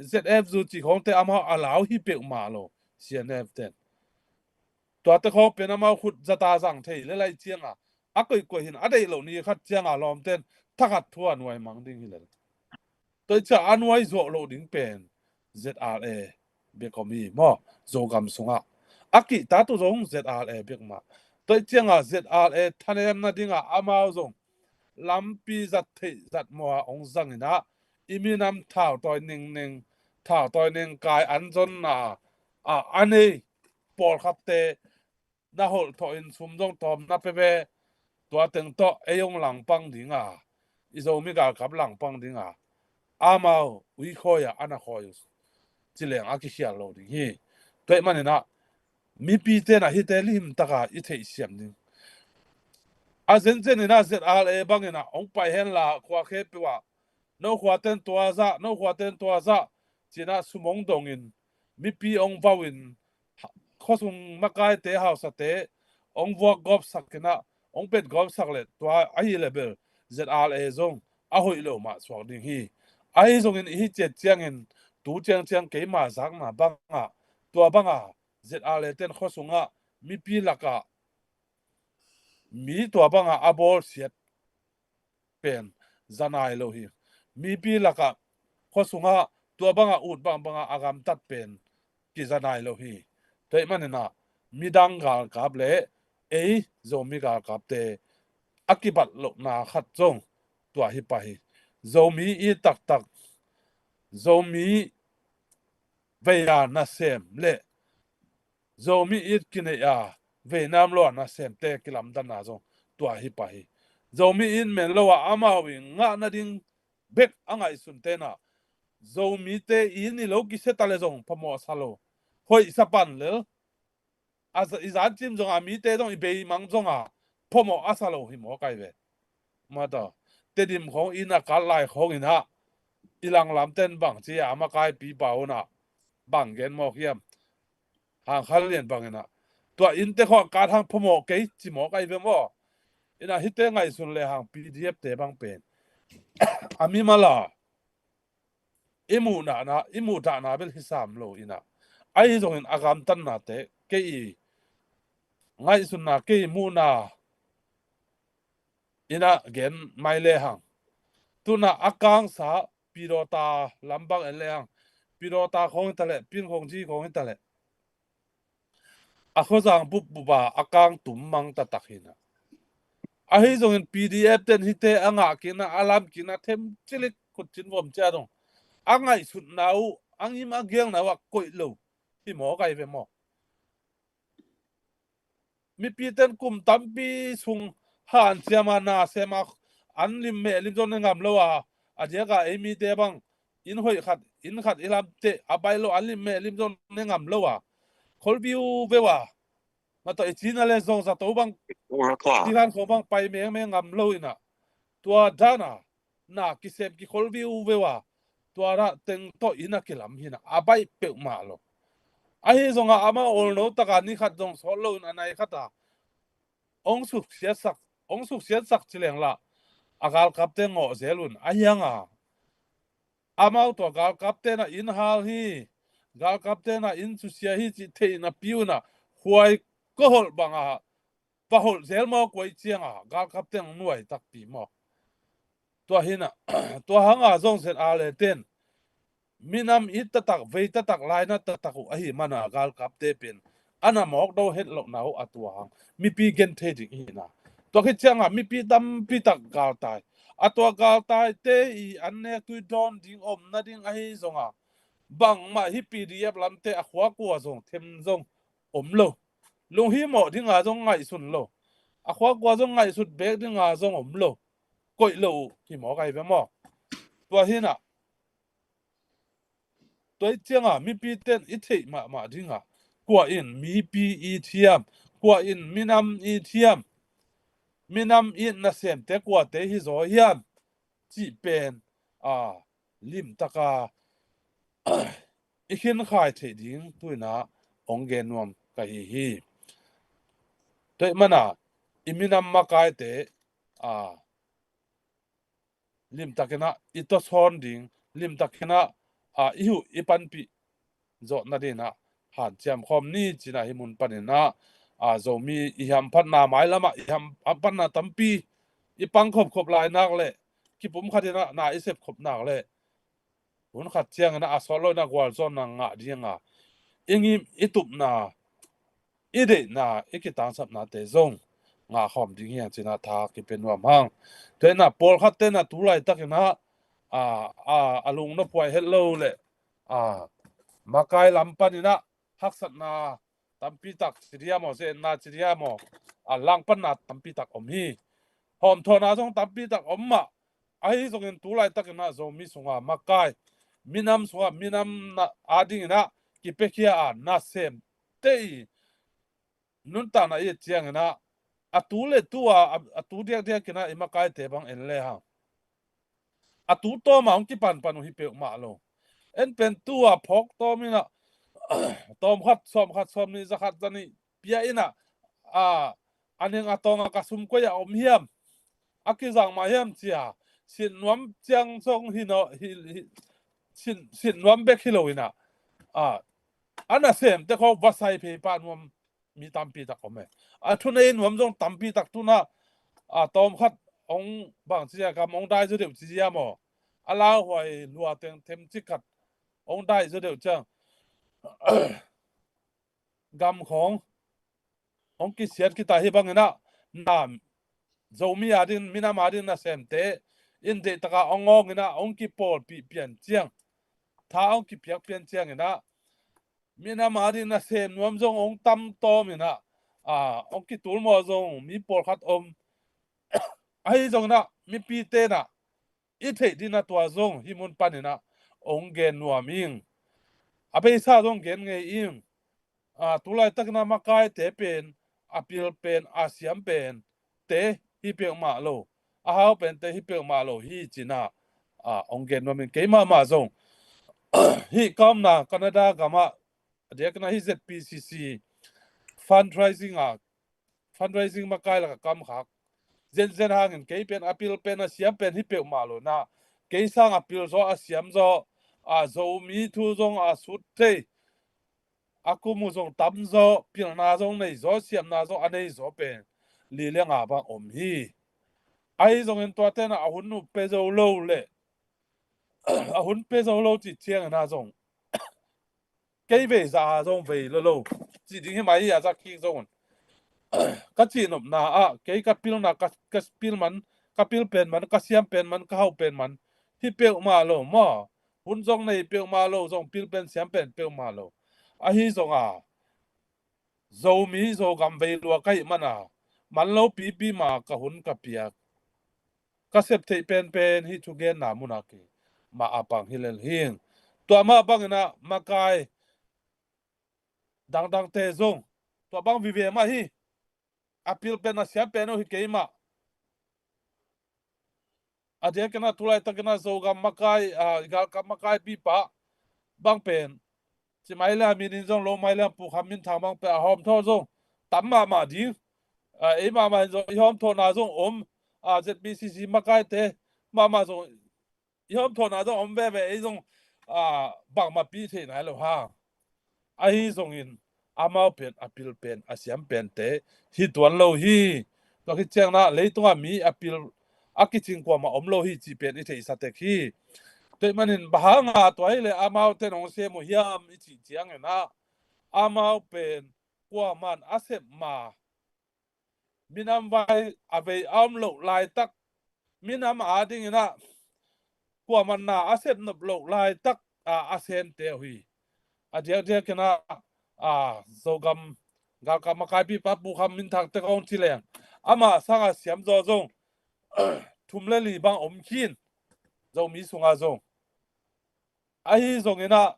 Z F zu cih khawngte amau a lau hi peuhmah lo, C N F ten. Tuate khawng pen amau khut zata zang thei le lai cianga a koihkoih hin a deih loh ni khat cianga lawmten thakhat thu a nuai mang ding hi lel. Tua i ciah a nuai zuah loh ding pen Z R A bek om hi maw, Zogam sungah. A kihta tu zong Z R A bek mah. Tua i cianga Z R A thanemna dinga amau zong lampi zat theih zat mawha hong zangin ah i minam thautawi ningning, thautawi ningkai an zonna a, a nei pawlkhatte na holh thawh in sum zong tawm na pe ve. Tua teng tawh ei hong langpang dinga, i Zomi galkap langpang dinga amau uikhawi ah a na khawi uh ci leng a kikhial lo ding hi. Tua ahih manin ah mipi tenah hihte limtaka i theihsiam ding. A zenzen in ah Z R A bangin ah hong pai henla khua khempeuh ah no khuaten tua zah, no khuaten tua zah ci-in ah sum hong dongin, mipi hong vauhin, khuasung makaite hausate hong vuak gawpsak in ah hong pet gawpsak leh tua ahih leh bel Z R A zong a hoih lo mah suak ding hi. Ahi zongin i hih ciat ciangin tu ciangciang keima zakna bangah, tua bangah Z R A ten khuasungah mipi lakah mi tua bangah a bawlsiat pen za nai lo hi. Mipi lakah khuasungah tua bangah ut bangbangah a gamtat pen kiza nai lo hi. Tua ahih manin ah midang galkap le ei Zomi galkapte a kibat lohna khat zong tua hi pah hi. Zomi it taktak, Zomi vei-a nasem le Zomi it kinei-a veinam lo-a nasemte kilamdanna zong tua hi pah hi. Zomi it men lo-a amau i ngah nading bek a ngaihsun tenah Zomite it ni lo kisia ta le zong phamawh sa lo, hoih sa pan lel. A za-, i zancim zonga mite zong i beimang zonga phamawh a sa lo hi mawk ai ve. Mata Tedim khawng inn a kal lai khawngin ah i langlamten bang ci a makaipipa unah bang gen mawk hiam? Hang Khan Lian bangin ah tua innte khawng a kal hang phamawh kei ci mawk ai ve maw? Inah hihte ngaihsun lehang P D F te bang pen a mimal a i muhna, i muhdahna bel hi sam lo inah, ahi zongin a gamtatnate kei i ngaihsunna, kei i muhna inah gen mai lehang, tunah a kangsa Pidawta lambang en lehang, Pidawta khawng hi taleh, Pin khawng, Ji khawng hi taleh, a khuazang bupbup a a kang tum mang taktak hi inah. Ahi zongin P D F ten hihte a ngah kikna, a lam kikna themcilik khutcin vom cia dong a ngaihsutna uh, a ngim a gelna uh a koih lo hi mawk ai ve maw? Mipiten kum tampi sung hanciama nasema an lim meh lim zong ne ngam lo a, a diaka ei mite bang inn hoih khat, inn khat i lamteh a baih lo, a lim meh lim zong ne ngam lo a, khol viu veu a, ma tawh i cina le zong zato bang, tihan khong bang pai mengmeng ngam lo inah, tua dana na kisem kikhol viu veu a, tua dah teng tawh inn a kilam hinah a baih peuhmah lo. Ahi zongah amah olno taka ni khat zong sawt lo in a nai khat a ong suksiatsak, ong suksiatsak ci leng lah a galkapte ngawh zel un. Ahi hanga amau tua galkapte na inn hal hi, galkapte na inn susia hi cih theih napi unah huai ka holh banga va holh zel maw kuai cianga galkapte ang nuai takpi maw? Tua hinah tua hanga zong zet a le ten minam it taktak, vei taktak, laina taktak uh ahi mana galkapte pen ana mawk do het lohna uh a tua hang mipi gen thei ding ihina. Tua khit cianga mipi tampi tak galtai, a tua galtaite i an nek tui dawn ding om nading ahi zonga bangmah hi P D F lamte a khua kua zong them zong om lo. Lunghimawh dinga zong ngaihsun lo, a khua kua zong ngaihsut bek dinga zong om lo. Koih lo uh hi mawk ahi ve maw? Tua hinah tua i cianga mipi ten i theih mahmah dinga kua in mipi i thiam, kua in minam i thiam, minam i nasemte kuate hi zaw hiam cih pen a limtaka i khinkhai theih ding tuina ong gen nuam ka hi hi. Tuih mana i minam makaite a limtakinah i tawsawn ding, limtakinah a i huh i panpih zawh nadinah hanciam khawm ni cinah hi mun paninah a Zomi i hamphatna mailamah i hamphatna tampi i pang khopkhop lainak le kipum khatinah na i sep khopnak le hun khat cianginah a sawt loinah gualzawhna ngah dinga i ngim i tupna i deihna i kitangsapnate zong ngah khawm ding hiang cinah tha kipia nuam hang. Tuinah pawlkhat tenah tu laitakinah a, a, a lungna phuai het lo le a makai lam paninah haksatna tampi tak ci dia maw, zenna ci dia maw, a langpanna tampi tak om hi. Hawmthawhna zong tampi tak om mah. Ahi zongin tu laitakinah Zomi sunga makai, minam sunga minam adinginah kipiakhia a nasemte i nuntakna i et cianginah a tu le tu a, a tu diakdiakinah i makaite bang en le hang a tu tawma hong kipanpan uh hi peuhmah lo. En pen tu a phawk tawminah tawmkhat, sawmkhat, sawmnih, zakhat, zanih pia inah a, a ning a tawnga ka sum koi a om hiam, a kizang mah hiam cia sin nuam ciang zong hi naw, hi, hi, sin, sin nuam bek hi loinah a, a nasemte khawng va sai phei pah nuam mi tampi tak om e. A thunei nuam zong tampi tak tunah a tawmkhat ong bang cia gam ong dai zaw deuh ci zia maw, a lauhuai lua teng them cik khat ong dai zaw deuh ciang gam khawng ong kisiat khita hi banginah na Zomi ading, minam ading nasemte in deihtaka ong awnginah ong kipawlpih pian ciang, tha ong kipiak pian cianginah minam ading nasem nuam zong ong tam tawminah a, ong kitulmaw zong mi pawlkhat om. Ahi zonginah mipi tenah i theih dinah tua zong hi mun paninah ong gen nuam ing. A beisa zong gen ngei ing. A, tu laitakinah makaite pen a pil pen a siam pen te hi peuhmah lo, a hau pen te hi peuhmah lo hi cinah a, ong gen nuam ing. Kei mahmah zong hih ka omna Canada gamah a diakinah hih Z P C C fundraising a, fundraising makai laka kamkhak zenzen hangin kei pen a pil pen a siam pen hi peuhmah lo inah, kei sang a pil zaw a siam zaw a, Zomi thu zong a sut thei, a kum uh zong tam zaw, pilna zong nei zaw, siamna zong a nei zaw pen li le nga bang om hi. Ahi zongin tua tenah a hun uh pe zo lo le a hun pe zo lo cih cianginah zong kei vei zah a zong vei lo lo cih ding hi mai hi a, zah kik zong un. Ka cihnopna ah kei ka pilna, ka, ka pil man, ka pil pen man, ka siam pen man, ka hauh pen man hi peuhmah lo maw. Hun zong nei peuhmah lo, zong pil pen siam pen peuhmah lo. Ahi zonga Zomi Zogam vei lua ka hih mana man lo pipi ma ka hun ka piak, ka sep theih penpen hih thugenna muna kei. mah a pang hi lel hi. Tua mah bangin ah makai dangdangte zong tua bang vive mah hi. A pil pen a siam pen uh hi kei mah. A diakin ah tulaitakin ah Zogam makai, a, galkap makaipipa bang pen ci mai le a min in zong lo mai le a Pu Kham Min Thang bang pen a hawmthawh zong tam mahmah ding. A, ei mahmah in zong i hawmthawhna zong om. A, Z P C C makaite mahmah zong i hawmthawhna zong om veve, ei zong, a, bangmah pi thei nai lo hang. Ahi zongin amau pen a pil pen a siam pente hi tuan lo hi. Tua khit ciangin ah leitungah mi a pil a kicing kuamah om lo hi cih pen i theihsa tek hi. Tua ahih manin bang hanga tua hi leh amaute in hong sem uh hiam i cih ciangin ah amau pen kuaman a sep ma, minam vai a vei a om loh laitak, minam a dingin ah kuaman na a sep nop loh laitak a, a sente uh hi. A diakdiakin ah, a, Zogam galkap makaipipa Pu Kham Min Thang te kong ci leng, amah sanga siam zaw zong thum le li bang om khin, Zomi sunga zong. Ahi zongin ah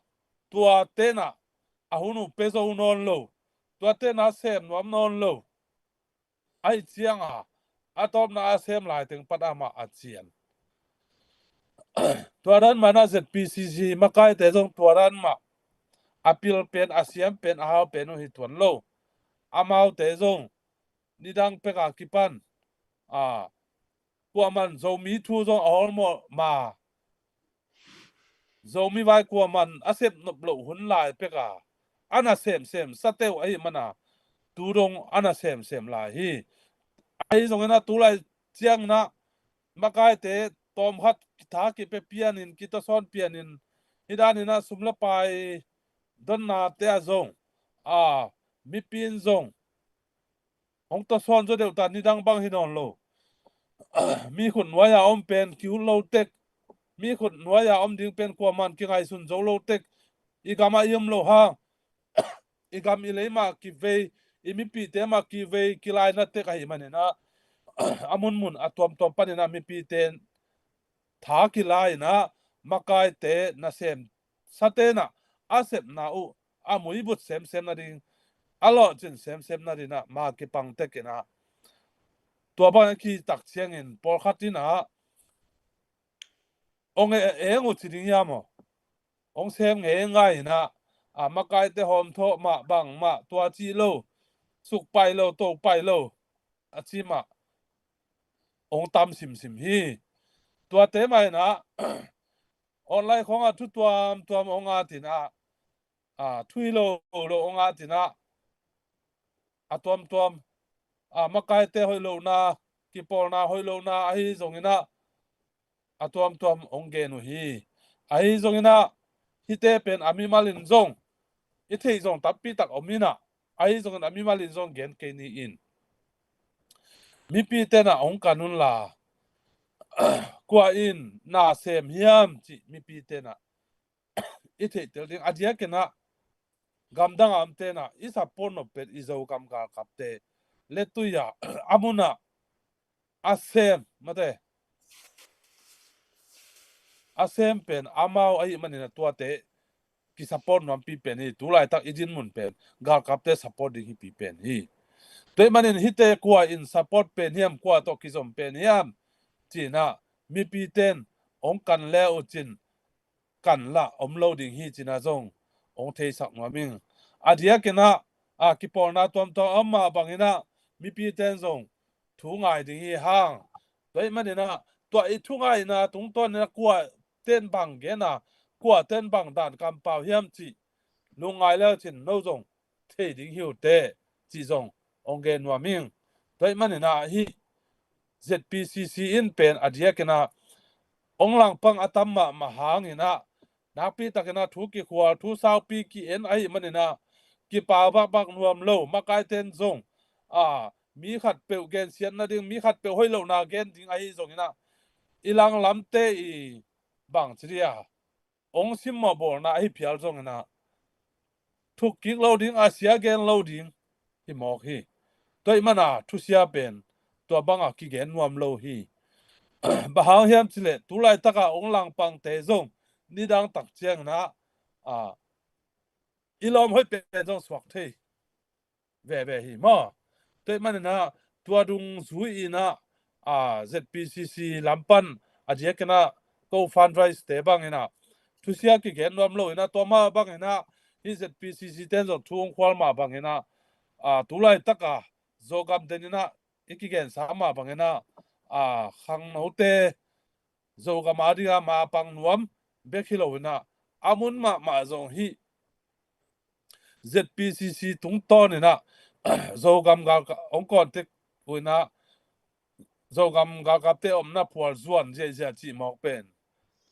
tuate in ah a hun uh pia zo nawn lo, tuate in ah sem nuam nawn lo. Ahi cianga a tawpna a sem lai teng pat amah a cian. Tua dan mah in ah Z P C C makaite zong tua dan mah a pil pen a siam pen a hau pen uh hi tuan lo. Amaute zong nidang peka kipan, a, kuaman Zomi thu zong a hawlmawh ma, Zomi vai kuaman a sep nop loh hun lai peka a na semsem sate uh ahih mana tu dong a na semsem lai hi. Ahi zongin ah tulai ciangin ah makaite tawmkhat tha kipia pianin, kitasawn pianin, hi danin ah sum le pai donnate ah zong, a, mipi in zong hong tasawn zaw deuh ta, nidang bang hi nawn lo. Mi khut nuai-a om pen kihut lo tek, mi khut nuai-a om ding pen kuaman kingaihsun zo lo tek, i gamah i om lo hang, i gam i lei mah kivei, i mipite mah kivei kilaina tek ahih manin ah a munmun a tuamtuam panin ah mipite tha kilai in ah makaite nasem sate in ah a sepna uh a muibut semsem nading, a lawhcin semsem nading ah ma kipang tek in ah tua bang a kitak ciangin pawlkhat in ah hong e-, eng uh ci ding hiam aw? Hong sem ngeingai in ah, a, makaite hawmthawh mah bang mah tua ci lo, suk pai lo, to pai lo a ci mah hong tam simsim hi. Tuate mah in ah online khawngah thu tuamtuam hong at in ah, a, thu hi lo lo hong at in ah, a tuamtuam, a, makaite hoih lohna, kipawlna hoih lohna ahi zongin ah a tuamtuam hong gen uh hi. Ahi zongin ah hihte pen a mimal in zong i theih zong tampi tak om in ah, ahi zongin a mimal in zong gen kei ni in, mipite in ah hong kan un la, kua in na sem hiam cih mipite in ah i theihtel ding. A diakin ah gamdang a omte in ah i support nop pen i Zogam galkapte, lettui ah a mun ah a sem, mate, a sem pen amau ahih manin ah tuate kisupport nuampi pen hi. Tulaitak i dinmun pen galkapte support ding hipi pen hi. Tua ahih manin hihte kua in support pen hiam, kua tawh kizom pen hiam ci-in ah mipite in hong kan le uh cin kan lah om lo ding hi ci-in ah zong hong theisak nuam ing. A diakin ah, a, kipawlna tuamtuam a om mah bangin ah mipite in zong thu ngai ding hi hang. Tua ahih manin ah tua i thu ngaina tungtawn in ah kuate in bang gen a, kuate in bang dan kampau hiam cih lungngai le uh cin no zong thei ding hi uh teh cih zong hong gen nuam ing. Tua ahih manin ah hih Z P C C in pen a diakin ah hong langpang a tam mahmah hangin ah nakpi takin ah thu kikhual, thu saupi ki-en ahih manin ah kipau vakvak nuam lo, makaite in zong, a, mi khatpeuh gensiat nading, mi khatpeuh hoih lohna gen ding ahi zongin ah i langlamte i bang ci dia hong simmawh bawlna ahi phial zongin ah thuk kik lo ding, a sia gen lo ding hi mawk hi. Tua ahih mana thusia pen tua banga kigen nuam lo hi. Bang hang hiam cileh, tu laitaka ong langpangte zong nidang tak ciangin ah, a, i lawm hoih pen zong suak thei veve hi maw. Tua ahih manin ah tua dungzui in ah, a, Z P C C lam pan a diakin ah ko fundraise te bangin ah thusia kigen nuam lo in ah, tua mah bangin ah hih Z P C C ten zong thu ong khual mah bangin ah, a, tu laitaka Zogam den in ah i kigensa mah bangin ah, a, khangnote Zogam a dingin ah mapang nuam bek hi lo in ah, a mun mahmah zong hih Z P C C tungtawn in ah Zogam galkap ong contact uh in ah, Zogam galkapte omna phual zuan ziahziah cih mawk pen,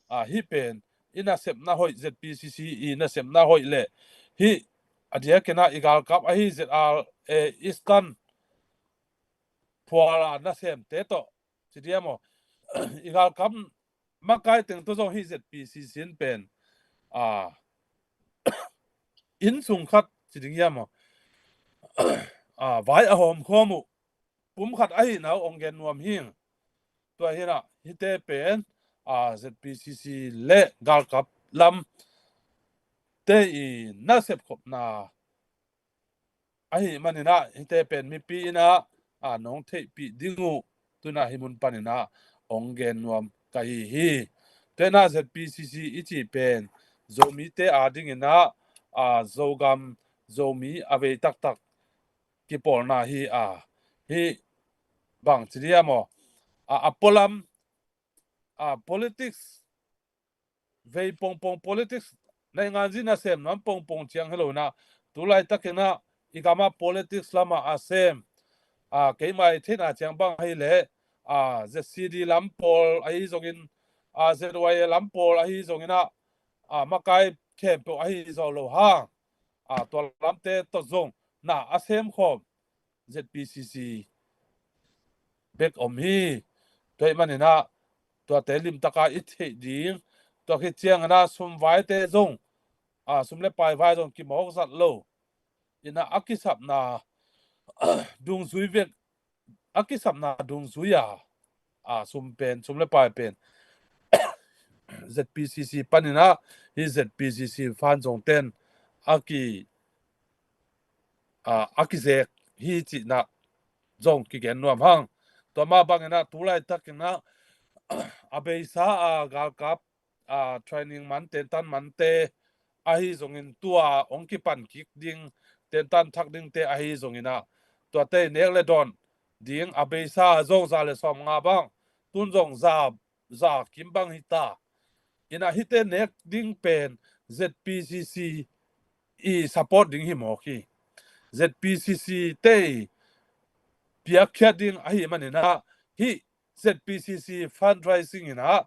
a, hih pen i nasepna hoih, Z P C C i nasepna hoih leh hih a diakin ah i galkap ahi Z R A Eastern phual a nasemte tawh ci diam aw, i galkap makai teng tawh zong hih Z P C C in pen, a, inn sung khat ci ding hiam aw, a, vai a hawmkhawm uh pum khat ahihna uh ong gen nuam hi. Tua hi in ah hihte pen, a, Z P C C le galkap lam te i nasep khopna ahih manin ah hihte pen mipi in ah, a, nong theihpih ding uh tu in ah hih mun panin ah ong gen nuam ka hi hi. Tua in ah Z P C C i cih pen Zomite a dingin ah, a, Zogam Zomi a vei taktak kipawlna hi a, hih bang ci diam aw, a, a pualam, a, politics vei pongpong politics, nainganzi nasem nuam pongpong ciang hi lo in ah, tu laitakin ah i gam ah politics lam ah a sem, a, keimah i theihna ciang bang ahih leh, a, Z C D lam pawl ahi zongin, a, Z Y A lam pawl ahi zongin ah, a, makai khempeuh ahi zaw lo hang, a, tua lamte tawh zong na a semkhawm Z P C C bek om hi. Tua ahih manin ah tuate limtaka i theih ding, tua khit ciangin ah sumvaite zong, a, sum le pai vai zong kimawk zat lo in ah a kisapna dungzui vek, a kisapna dungzui a, a, sum pen, sum le pai pen Z P C C panin ah hih Z P C C fund zong ten a ki, a, a kizek hi cihna zong kigen nuam hang. Tua mah bangin ah tu laitakin ah a beisa a galkap, a, training man, tentan mante ahi zongin, tua ong kipan kik ding tentan thak dingte ahi zongin ah tuate nek le dawn ding a beisa zong za le sawmnga bang, tun zong za, za kim bang hi ta. In ah hihte nek ding pen Z P C C i support ding hi mawk hi. Z P C C te i piakkhiat ding ahih manin ah hih Z P C C fundraising in ah,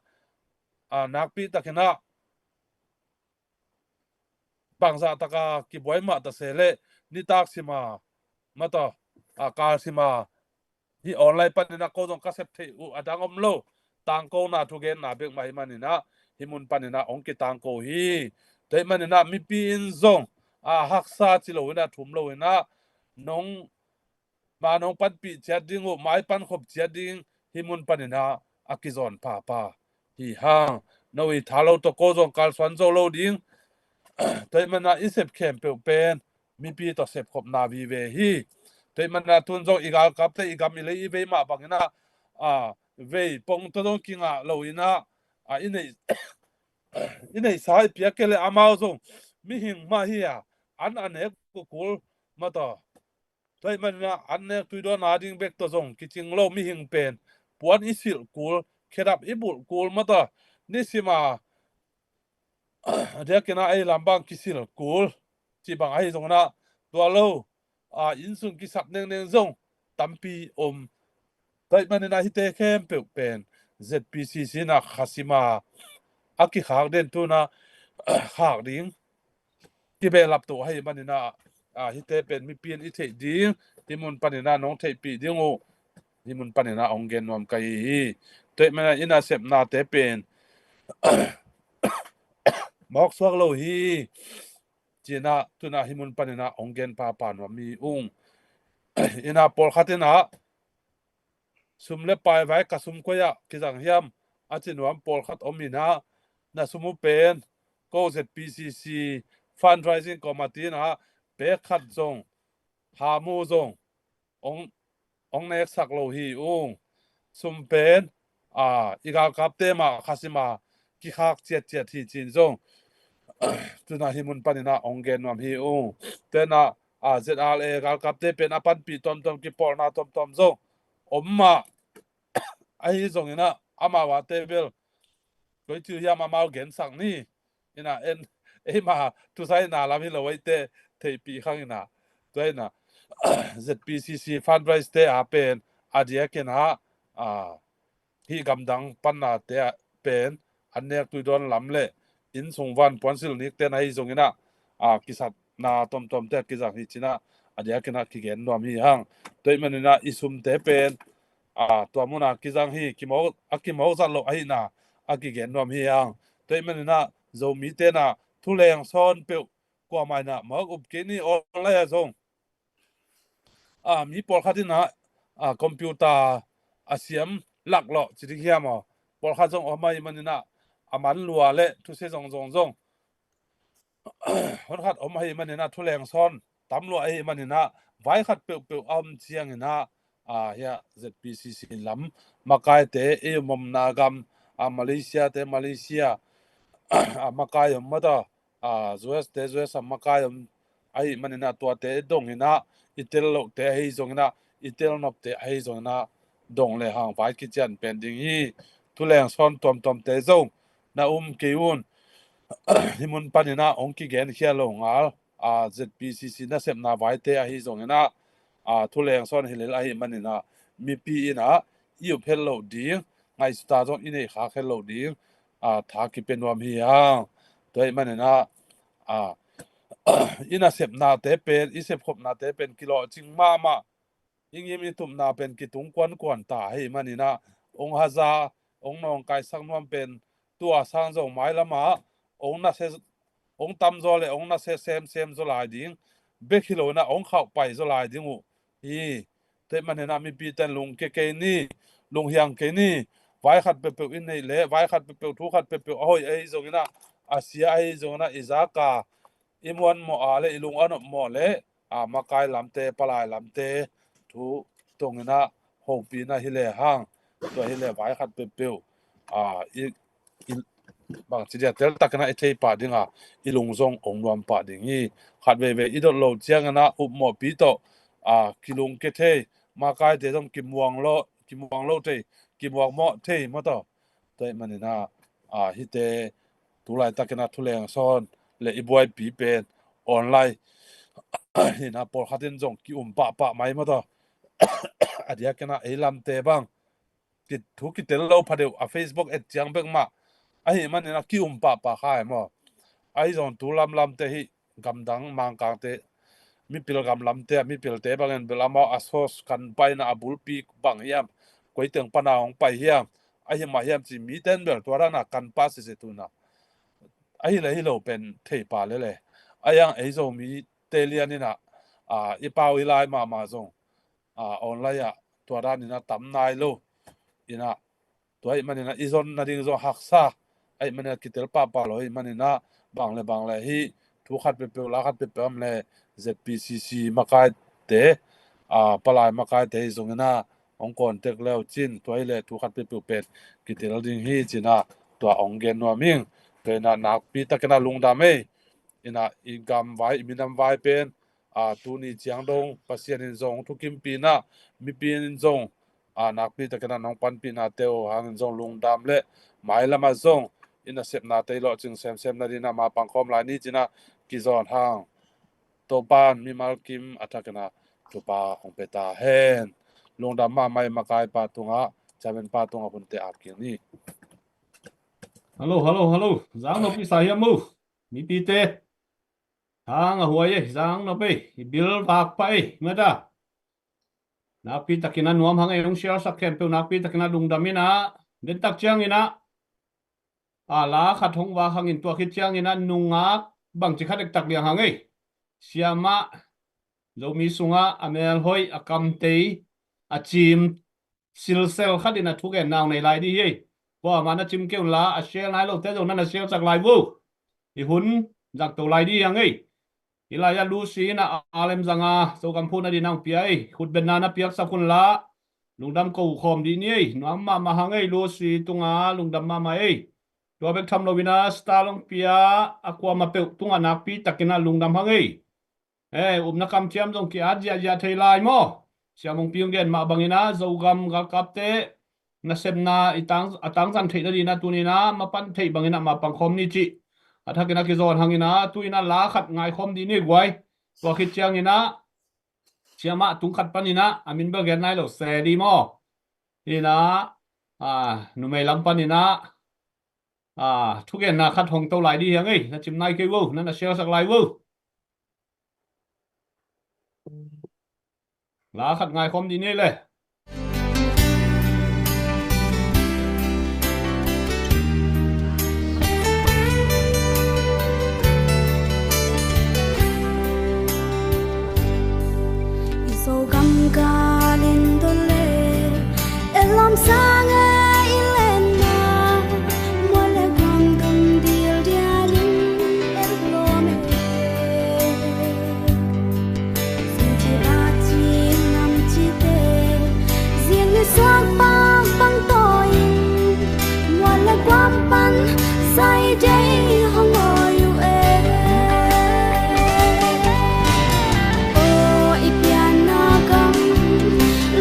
a, nakpi takin ah bangzah taka kibuai mah ta se leh, nitak sima, mataw, a, kal sima, hih online panin ah ko zong ka sep theih uh a dang om lo, tangkona thugenna bek mah hi manin ah hih mun panin ah ong kitangko hi. Tua ahih manin ah mipi in zong, a, haksa ci lo in ah, thum lo in ah, nong ma nong panpih ciat ding uh, mai pankhop ciat ding hih mun panin ah a kizawn phapha hi hang. No i tha lo tawh ko zong kalsuan zo lo ding. Tua ahih manin ah i sep khempeuh pen mipi tawh sepkhopna vive hi. Tua ahih manin ah tun zong i galkapte i gam i lei i vei mah bangin ah, a, vei pong tawh zong kingah lo in ah, a, i neih, i neihsa i piak kei leh amau zong mihing mah hi a, an a nek kul, mataw. Tua ahih manin ah an nek tui dawn a ding bek tawh zong kicing lo, mihing pen puan i silh kul, khedap i bulh kul, mataw, nisima a diakin ah ei lam bang kisil kul cih bang ahi zongin ah, tua lo, a, inn sung kisap nengneng zong tampi om. Tua ahih manin ah hihte khempeuh pen Z P C C in ah khasima a kikhak den, tun ah khak ding kibehlap to ahih manin ah, a, hihte pen mipi in i theih ding, hih mun panin ah nong theihpih ding uh hih mun panin ah ong gen nuam ka hi hi. Tua ahih manin ah i nasepnate pen mawk suak lo hi. Ci-in ah tun ah hih mun panin ah ong gen phapha nuam hi ung. In ah pawlkhat in ah sum le pai vai ka sum koi ah kizang hiam a ci nuam pawlkhat om in ah, na sum uh pen ko Z P C C fundraising committee in ah pek khat zong, hamu zong ong, ong neksak lo hi ung. Sum pen, a, i galkapte mah khasim a kikhak ciatciat hi cin zong tuna hih mun panin ah ong gen nuam hi ung. Tena, a, Z R A galkapte pen a panpih tomtom, kipawlna tomtom zong om mah. Ahi zongin ah amau a table koi ciu hiam amau gensak ni. In ah en, eima thusaina lam hi lo eite theihpih khang in ah, tua in ah Z P C C fundraise te a pen a diakin ah, a, hih gamdang panna te a pen an nek tuidawn lam le inn sung van puansil nik ten ahi zongin ah, a, kisatna tomtom te a kizang hi cin ah a diakin ah kigen nuam hi hang. Tua ahih manin ah i sum te pen, a, tua mun a kizang hi, kimawk, a kimawk zat loh ahihna a kigen nuam hi hang. Tua ahih manin ah Zomi ten ah thuleng sawn peuh kuamah in ah mawk up kei ni, online ah zong, a, mi pawlkhat in ah, a, computer a siam laklawh ci ding hiam aw. Pawlkhat zong om ahih manin ah a man lua le thusia zong zong zong honkhat om ahih manin ah thuleng sawn tam lua ahih manin ah vai khat peuhpeuh a om ciangin ah, a, hiah Z P C C lam makaite, ei om omna gam, a, Malaysia te Malaysia a makai om mata, a, U S te U S a makai om ahih manin ah tuate dong in ah i tel lohte ahi zongin ah i tel nopte ahi zongin ah dong le hang vai kician pen ding hi. Thuleng sawn tuamtuamte zong na um kei un. Hih mun panin ah hong kigenkhia lo ngal, a, Z P C C nasepna vaite ahi zongin ah, a, thuleng sawn hi lel ahih manin ah mipi in ah i up het loh ding, ngaihsutna zong i neih khak het loh ding, a, tha kipia nuam hi hang. Tua ahih manin ah, a, i nasepnate pen, i sepkhopnate pen kilawhcing mahmah, i ngim i tupna pen kitung kuankuan ta ahih manin ah, hong haza, hong nawngkaisak nuam pen tua sang zong mailam ah hong nasia, hong tamzaw le hong nasia semsem zaw lai ding bek hi lo in ah hong khauhpai zaw lai ding uh hi. Tua ahih manin ah mipite in lungkia kei ni, lunghiang kei ni. Vai khat peuhpeuh i neih le vai khat peuhpeuh, thu khat peuhpeuh a hoih ahi zongin ah, a sia ahi zongin ah, i zak a i muanmawh a le i lung a nopmawh le, a, makai lamte, palai lamte thu tongin ah hopihna hi le hang, tua hi le vai khat peuhpeuh, a, i, i, bangci dia, teltakin ah i thei pah ding a, i lung zong hong nuam pah ding hi. Khat veivei i dot lo ciangin ah upmawhpi tawh, a, kilungkia thei, makaite zong kimuang lo, kimuang lo thei, kimuangmawh thei maw taw. Tua ahih manin ah, a, hihte tu laitakin ah thuleng sawn le i buaipi pen online hi in ah pawlkhat in zong ki-um pahpah mai maw taw. A diakin ah ei lamte bang ki, thu kitel lo phadeuh a Facebook et ciang bek mah ahih manin ah ki-um pahpah kha e maw. Ahi zong tu lamlamte hih gamdang Mangkangte, mipil gam lamte, mipilte bangin bel amau a source kan paina a bulpi bang hiam, koi teng pana hong pai hiam, ahi mah hiam ci mite in bel tua dan a kan pah sese tu in ah. Ahi le hi lo pen thei pah lel e. Ahi hang ei Zomite lian in ah, a, i pau i lai mahmah zong, a, online ah tua dan in ah tam nai lo in ah, tua ahih manin ah i zon nading zong haksa ahih manin ah kitel pahpah lo ahih manin ah, bang le bang le hih thu khat peuhpeuh, la khat peuhpeuh om le Z P C C makaite, a, palai makaite hi zongin ah hong contact le uh cin, tua hi le thu khat peuhpeuh pen kitel ding hi cin ah tua hong gen nuam ing. Tua in ah nakpi takin ah lungdam ei. In ah i gam vai, i minam vai pen, a, tuni ciang dong Pasian in zong thukimpih in ah, mipi in zong, a, nakpi takin ah nong panpihna te uh hangin zong lungdam le mailam ah zong i nasepnate i lawhcing semsem nading in ah ma pangkhawm lai ni cin ah kizawn hang. Topa'n mimal kim a thakin ah thupha hong pia ta hen. Lungdam mahmah ei, makaipa tungah, chairmanpa tungah hunte ap kik ni. Hallo, hallo, hallo. Zang nop i sa hiam uh? Mipite. Hang a huai ei, zang nop ei, i bil vak pah ei, mata. Nakpi takin ah nuam hang ei, hong share sak khempeuh nakpi takin ah lungdam in ah, den tak ciangin ah, a, la khat hong vak hangin tua khit ciangin ah nungak bangci khat dektak liang hang ei. Siamah, Zomi sungah a melhoih, a kamtei, a cim, silsel khat in a thugen nau nei lai di hi. Kuamah na cim kei un la, a share nai lote zong na na share sak lai vo. I hun zangto lai di hi hang ei. Hi lai-ah Lucy in a alem zanga Zogam phut nadin a hong pia ei. Khutbetna na piaksak un la, lungdam ko khawm dih ni ei. Nuam mahmah hang ei, Lucy tunga lungdam mahmah ei. Tua bek tham loin a star long pia a kuamah peuh tungah nakpi takin a lungdam hang ei. Eh, upna kamciam zong ki-at ziahziah thei lai maw? Siamongpi hong gen mah bangin a Zogam galkapte nasepna i tang, a tangzan theih nadin a tunin a mapan theih bangin a mapang khawm ni cih a thakin a kizawn hangin a tuin a la khat ngai khawm dih ni guai. Tua khit ciangin a siamah tung khat panin a, a min bel gen nai lo se di maw? Hi in a, a, numei lam panin a, a, thugenna khat hong to lai di hi hang ei. Na cim nai kei vo, na na share sak lai vo. La khat ngai khawm dih ni le. I Zogam galin dole, elam sange i lenna, mual le guang dum dil dialin el lom e. Zing ci a ci nam cite, zing ni suak bang bang to in, mual le guam pan zai dei hong oi uh e. O i pianna gam,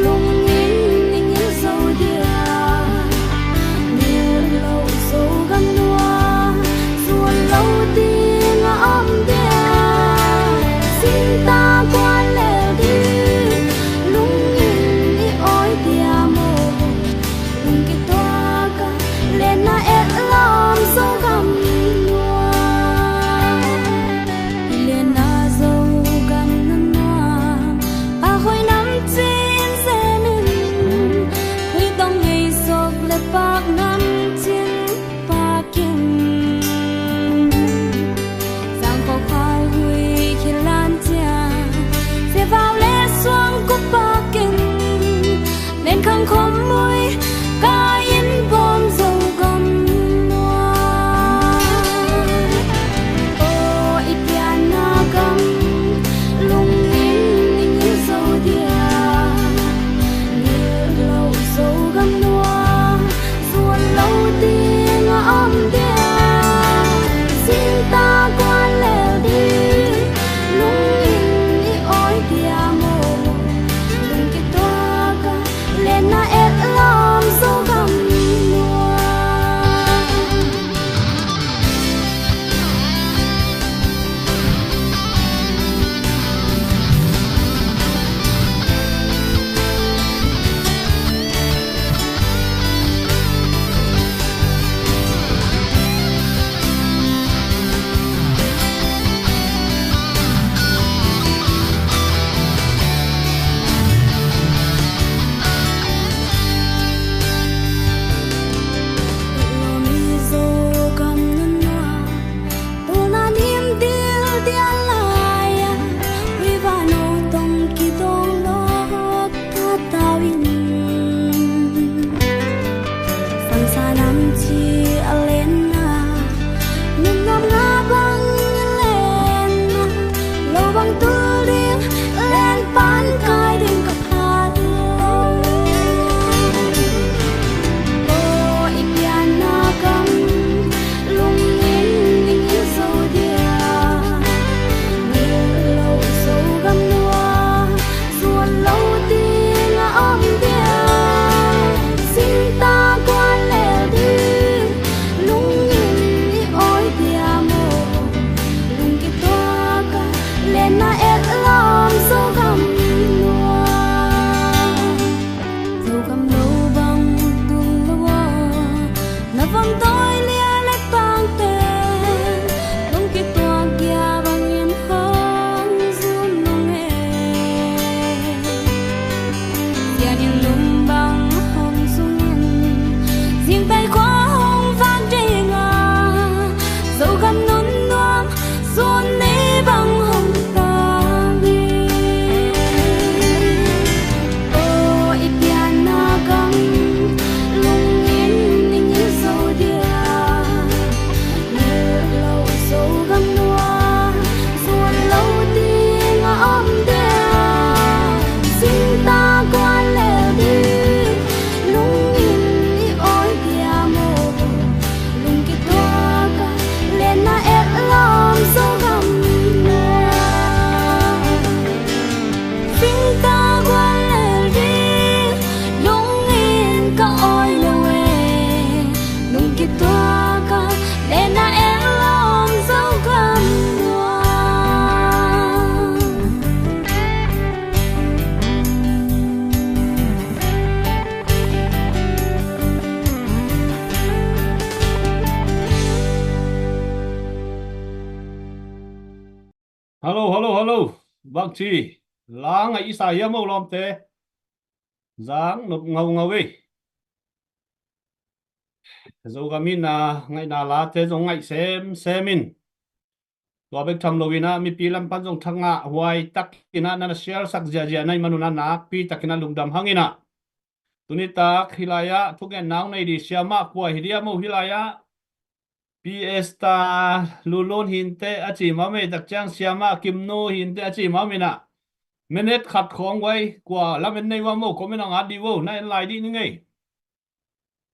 lungin i ngil zo dia. bangci la ngaih i sa hiam, o lawmte? Zang nop ngaungau ei. Zogam in a ngaihna late zong ngaih semsem in, tua bek tham lo in a mipi lam pan zong thangah huai tak in a na na share sak ziahziah na hih man un a nakpi tak in a lungdam hang in a, tuni tak hih lai ah thugenna hong nei ding siamah kua hi diam, o hih lai ah P S ta Lulun hi inteh a ci mah om ei, tak ciang siamah Kimnu hi inteh a ci mah om in a, minute khat khawng guai kua lamen nei uh am, o comment hong at dih vo, na en lai dih ning ei.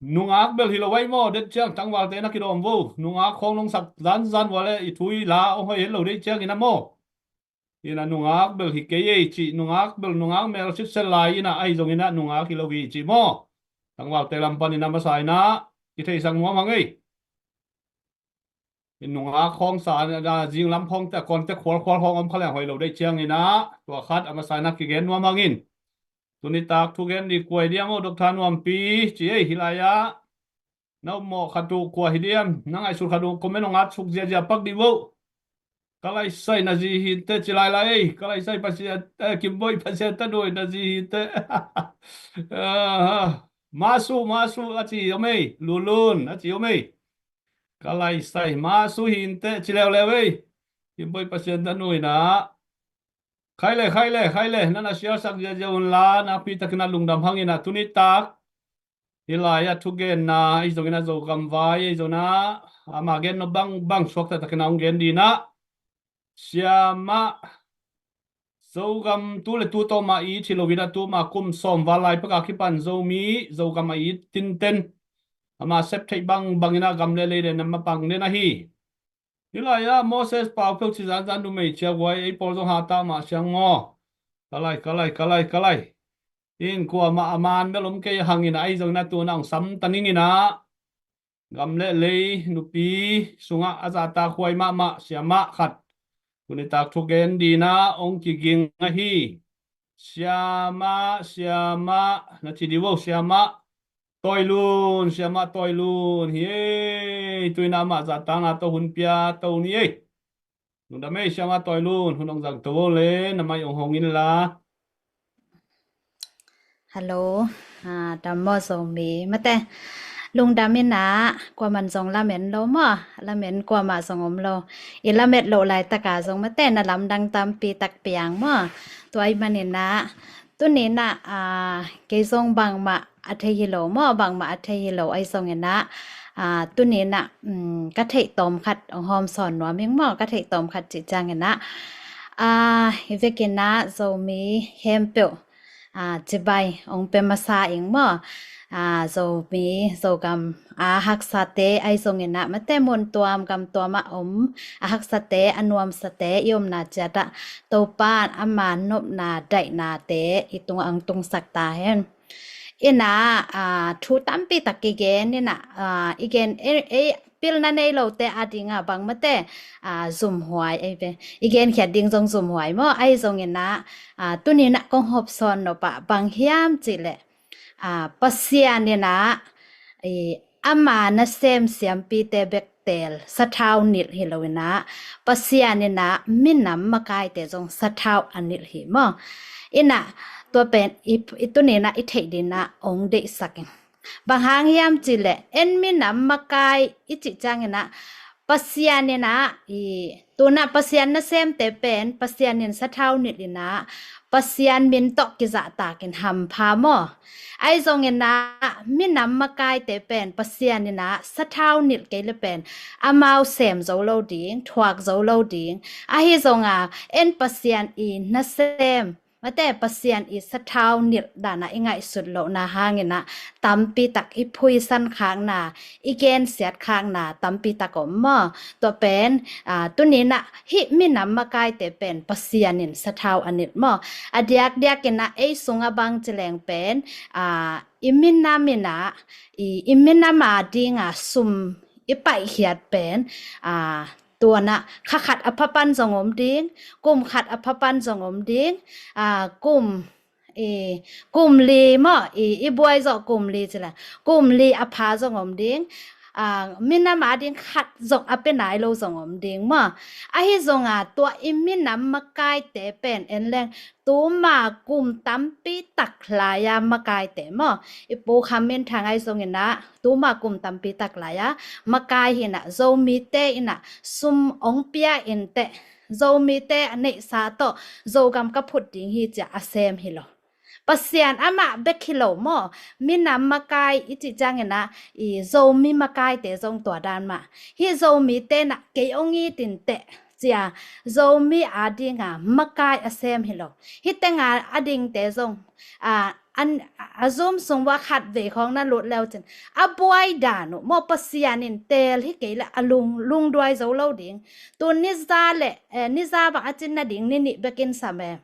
Nungak bel hi lo ai maw, det ciang tangvalte na kidawm vo. Nungak khawng nong sak zanzan vua le i thu i la hong hoih het lo deih ciang in a maw. In a nungak bel hi kei ei cih, nungak bel nungak mel sitset lai in a, ahi zong in a nungak hi lo hi cih maw. Tangvalte lam pan in a masa in a kitheisak nuam hang ei. In nungak khawng sa in a, zinglam khawngte a kawnte khualkhual khawng om kha leng hoih lo deih ciang in a, tua khat a masa in a kigen nuam hang in. Tuni tak thugen ding kua hi diam, o Doctor Nuampi ci ei, hih lai ah na ummawh khat uh kua hi diam, na ngaihsut khat uh comment hong at suk ziahziah pak dih vo. Ka lai sai na zi hi inteh ci lai lai ei, ka lai sai Pasian, eh, Kimboih Pasian tanu in na zi hi inteh. Ah, Masu, Masu a ci om ei, Lulun a ci om ei. Ka lai sai Masu hi inteh ci leuleu ei. Kimboih Pasian tanu in a. Khai le, khai le, khai le, na na share sak ziahziah un la, nakpi tak in a lungdam hang in a, tuni tak hih lai ah thugenna, ahi zong in a Zogam vai, ahi zong in a ama gen nop bangbang suakta tak in a hong gen ding in a, siamah Zogam tu le tu tawh mah it hi lo in a, tu mah kum sawm val lai pek a kipan Zomi, Zogam a it tinten, ama sep theih bangbang in a gam le lei le nam a pang den ahi. Hih lai ah Moses Pau Pheu ci zanzan numei cia guai, ei pawl zong hatah mah siang maw. Ka lai, ka lai, ka lai, ka lai. In kuamah a man bel om kei hang in a, ahi zong in a tu in a hong sam ta ning in a, gam le lei nupi sungah a zahtak huai mahmah siamah khat tuni tak thugen ding in a hong kiging ahi. Siamah, siamah na ci dih vo, siamah Tawi Lun, siamah Tawi Lun hi ei. Tu in a amah zahtakna tawh hun pia to ni ei. Lungdam ei, siamah Tawi Lun, hun hong zang to vo le, na mai hong hong in la. Hello, ah, dam maw Zomi mate. Lungdam in a, kuaman zong lamen lo maw, lamen kuamah zong om lo. I lamet loh laitak a zong mate na lamdang tampi tak piang maw. Tua ahih man in a, tuni in a, ah, kei zong bangmah a thei hi lo maw, bangmah a thei hi lo ahi zong in a, ah, tuni in a, um, ka theih tawm khat hong hawm sawn nuam ing maw, ka theih tawm khat cih ciang in a, ah, hi vek in a Zomi khempeuh, ah, cibai hong pia masa ing maw, ah, Zomi, Zogam a haksate ahi zong in a, mate mun tuam gam tuam ah om a haksate, a nuamsate i omna ciat ah Topa'n ama nopna daihnate i tungah hong tungsak ta hen. In a, ah, thu tampi tak kigen in a, ah, i gen, ei, ei pilna nei lote a ding a bang mate, ah, zumhuai ei ve. I genkhiat ding zong zumhuai maw, ahi zong in a, ah, tuni in a kong hawm sawn nop ah bang hiam cih leh, ah, Pasian in a, i, ama nasem siampite bek teel sathau nilh hi lo in a, Pasian in a minam makaite zong sathau a nilh hi maw. In a, tua pen i, i tuni in a i theih ding in a hong deihsak ing. Bang hang hiam cih leh, en minam makai i cih ciang in a, Pasian in a, i, tu in a Pasian nasemte pen Pasian in sathau nilh in a, Pasian min tawh kizahtak in hampha maw. Ahi zong in a, minam makaite pen Pasian in a sathau nilh kei le pen amau sem zo lo ding, thuak zo lo ding. Ahi zong a, en Pasian i nasem, mate Pasian i sathau nilh dan a i ngaihsut lohna hang in a, tampi tak i phuisan khakna, i gensiat khakna tampi tak om maw. Tua pen, ah, tuni in a hih minam makaite pen Pasian in sathau a nilh maw. A diakdiak in a ei sung a bang ci leng pen, ah, i minam in a, i, i minam a ding a sum i paihkhiat pen, ah, tua in a kha khat a pha pan zong om ding, kum khat a pha pan zong om ding, ah, kum, i, kum li maw, i, i buai zawh kum li ci leng, kum li a pha zong om ding. a, minam ading khat zong a pia nai lo zong om ding maw. Ahi zonga tua i minam makaite pen en leng tuma kum tampi tak lai-a makaite maw. I pu Kham Min Thang ahi zongin ah tuma kum tampi tak lai-a makai hi-in ah Zomite in ah sum ong pia in teh, Zomite a neihsa tawh Zogam ka phut ding hi ci-a a sem hi lo. Pasian amah bek hi lo maw. Minam makai i cih ciangin ah i Zomi makaite zong tua dan mah. Hih Zomite in ah kei ong it in teh ci-a Zomi adinga makai a sem hi lo. Hih tenga a dingte zong a, an, a zum sung uah khat vei khawng na lut leu cin a buai dan uh maw, Pasian in teel hi kei leh a lung, lungduai zo lo ding. Tu ni za le, eh, ni za bang a cin nading ni nih bekin sam e.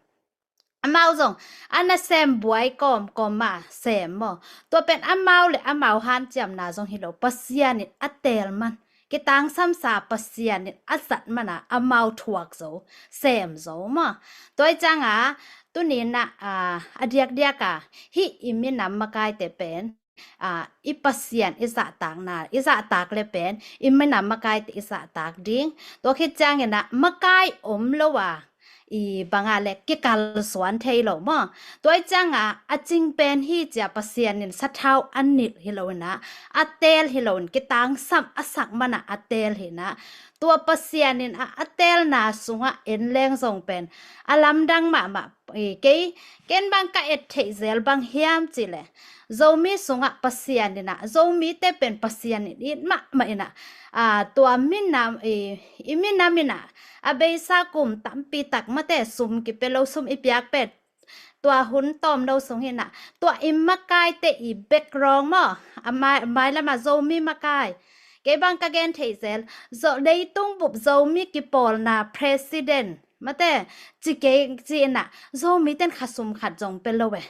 Amau zong a nasem buai kawmkawm mah sem maw. Tua pen amau le amau hanciamna zong hi lo, Pasian in a teel man, kitangsamsa Pasian in a zat man a amau thuak zo, sem zo maw. Tua ahih cianga tuni-in ah, a, a diakdiak a hih i minam makaite pen, a, i Pasian i zahtakna, i zahtak le pen i minam makaite i zahtak ding. Tua khit ciangin ah makai om lo a, i banga le kikalsuan thei lo maw. Tua ahih cianga a cing pen hi ci-a Pasian in sathau a nilh hi lo-in ah, a teel hi lo-in kitangsam a sak man a a teel hi-in ah, tua Pasian in a, a teelna sungah en leng zong pen a lamdang mahmah. I, kei, ken bang ka et theih zel bang hiam cih leh Zomi sungah Pasian in ah, Zomite pen Pasian in it mahmah in ah, a, tua minam, i, i minam in ah a beisa kum tampi tak mate sum kipia lo, sum i piak pen tua hun tawmno sung hi-in ah, tua i makaite i background maw, a mai, mailam a Zomi makai, kei bang ka gen theih zel, Zo, leitung bup Zomi kipawlna president mate ci kei ci-in ah Zomite in khat sum khat zong pia lo e.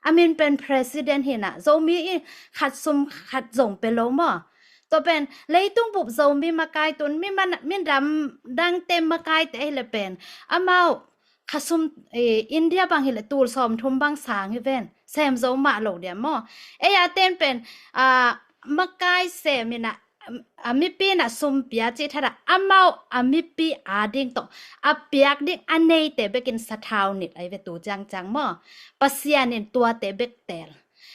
A min pen president hi-in ah Zomi in khat sum khat zong pia lo maw. Tua pen leitung bup Zomi makai, tun mi man, minam dangte makaite hi leh pen amau khat sum, eh, India bang hi leh tul sawmthum bang sang hi ven, sem zo mah lo diam maw. Ei a ten pen, a, makai sem in ah, a, mipi in ah sum pia cih thadah amau a mipi ading tawh a piak ding a neite bekin sathau nilh ahi ve tu ciangciang maw. Pasian in tuate bek teel.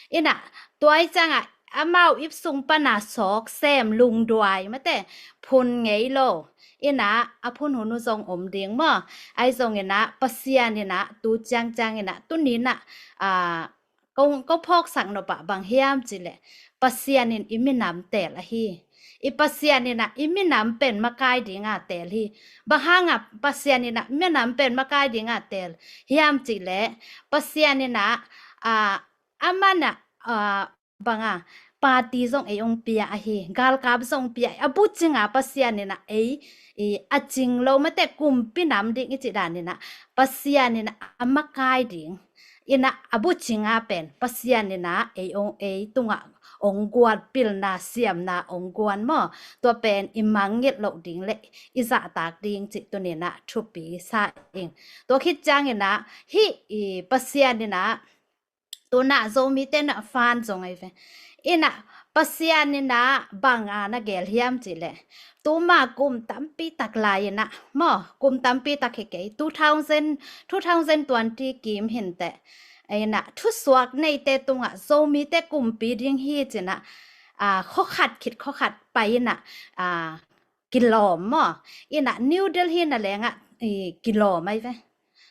In ah tua ahih ciangah amau ip sung pana sawk sem lungduai mate phun ngei lo. In ah a phun hun uh zong om ding maw. Ahi zongin ah Pasian in ah tu ciangciang in ah tuni-in ah, a, ko, ko phawksak nop ah bang hiam cih leh Pasian in i minam teel ahi. I Pasian in ah i minam pen makai dinga teel hi. Bang hanga Pasian in ah minam pen makai dinga teel hiam cih leh Pasian in ah, a, aman ah, a, banga party zong ei ong pia ahi, galkap zong pia ahi, a bucinga Pasian in ah ei, i, a cing lo mate kumpi nam ding i cih dan in ah Pasian in ah a makai ding in ah a bucinga pen Pasian in ah ei ong, ei tungah ong guan, pilna siamna ong guan maw. Tua pen i mangngilh loh ding le i zahtak ding cih tuni-in ah thupi sa ing. Tua khit ciangin ah hih i Pasian in ah tu-in ah Zomite in ah fan zong ahi ve. In ah Pasian in ah banga na geel hiam cih leh tuma kum tampi tak lai-in ah maw, kum tampi tak hi kei, two thousand, two thousand twenty kim hi-in teh, in ah thusuak neite tungah Zomite kumpi ding hi ci-in ah, a, khua khat khit khua khat pai-in ah, a, kilawm maw. In ah New Delhi na lengah, i, kilawm ahi ve.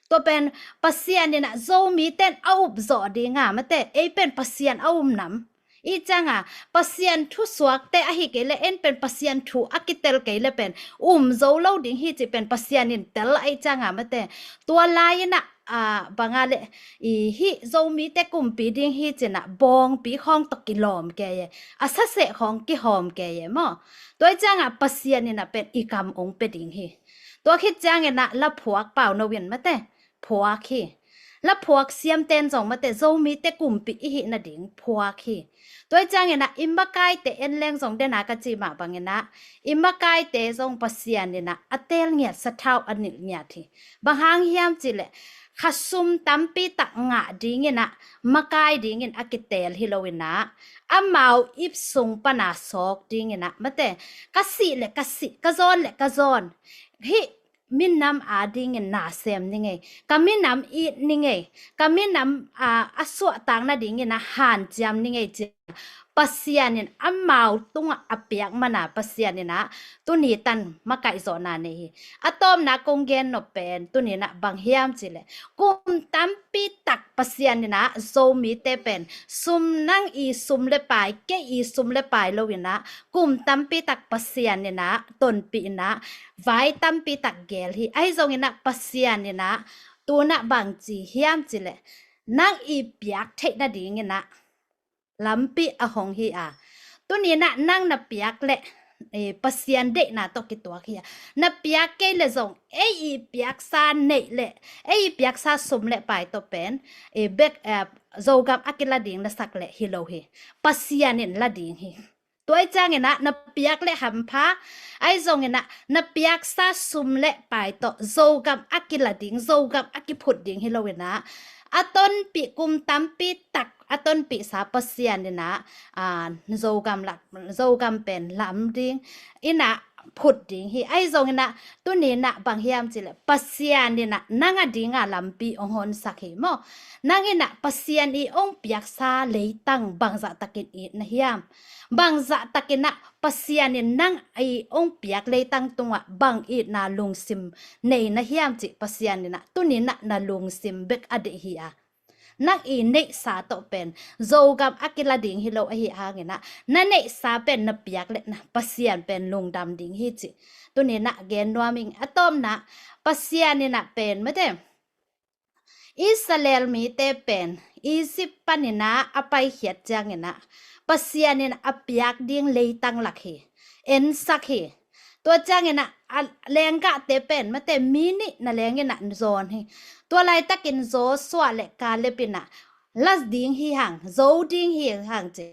Tua pen Pasian in ah Zomite in a upzawh dinga mate, ei pen Pasian a um nam. I cianga Pasian thusuakte ahi kei leh, en pen Pasian thu a kitel kei leh pen um zo lo ding hi cih pen Pasian in tel ahi cianga mate. Tua lai-in ah, a, banga le, i, hih Zomite kumpi ding hi ci-in ah bawngpi khawng tawh kilawm kei e, a saseh khawng kihawm kei e maw. Tua ahih ciangah Pasian in ah pen i kam ong pia ding hi. Tua khit ciangin ah la phuak pau no in mate, phuak hi. La phuak siamten zong mate Zomite kumpi i hih nading phuak hi. Tua ahih ciangin ah i makaite en leng zong, den a ka cih mah bangin ah i makaite zong Pasian in ah a teel ngiat, sathau a nilh ngiat hi. Bang hang hiam cih leh kha sum tampi tak ngah dingin ah, makai dingin a kiteel hi loin ah, amau ip sung pana sawk dingin ah, mate, ka sih le ka sih, ka zawn le ka zawn, hih minam adingin na sem ni ngei, ka minam it ni ngei, ka minam, ah, a suahtak nadingin ah hanciam ni ngei ci-a Pasian in amau tungah a piak mana Pasian in ah tuni tan makaihzawhna nei hi. A tawpna kong gen nop pen tuni in ah bang hiam cih leh, kum tampi tak Pasian in ah Zomite pen sum, nang i sum le pai, kei i sum le pai loin ah, kum tampi tak Pasian in ah tonpih in ah vai tampi tak geel hi. Ahi zongin ah Pasian in ah tu-in ah bang ci hiam cih leh, nang i piak theih nadingin ah lampi a hong hi a. Tuni in ah nang na piak leh, eh, Pasian deihna tawh kituak hi a. Na piak kei leh zong, ei i piaksa neih leh, ei i piaksa sum le pai tawh pen, eh, bek, eh, Zogam a kila ding na sak leh hi lo hi. Pasian in la ding hi. Tua ahih ciangin ah na piak leh hampha, ahi zongin ah na piaksa sum le pai tawh Zogam a kila ding, Zogam a kiphut ding hi loin ah, a tonpih, kum tampi tak a tonpihsa Pasian in ah, ah, Zogam lak, Zogam pen lam ding in ah phut ding hi. Ahi zongin ah tuni in ah bang hiam cih leh, Pasian in ah nang adinga lampi hong honsak hi maw. Nang in ah Pasian i hong piaksa leitang bangzah takin it na hiam? Bangzah takin ah Pasian in nang i hong piak leitang tungah bang itna lungsim nei na hiam cih Pasian in ah tuni in ah na lungsim bek a deih hi a. Nang i neihsa tawh pen Zogam a kila ding hi lo ahih hangin ah, na neihsa pen na piak leh na Pasian pen lungdam ding hi cih tuni in ah gen nuam ing. A tawpna, Pasian in ah pen, mate, Israel mite pen Egypt panin ah a paikhiat ciangin ah, Pasian in a piak ding leitang lak hi, ensak hi. Tua ciangin ah, a lenggahte pen, mate, mi nih na lengin ah zawn hi. Tua laitakin Joshua le Caleb in ah la ding hi hang, zo ding hi hang ci.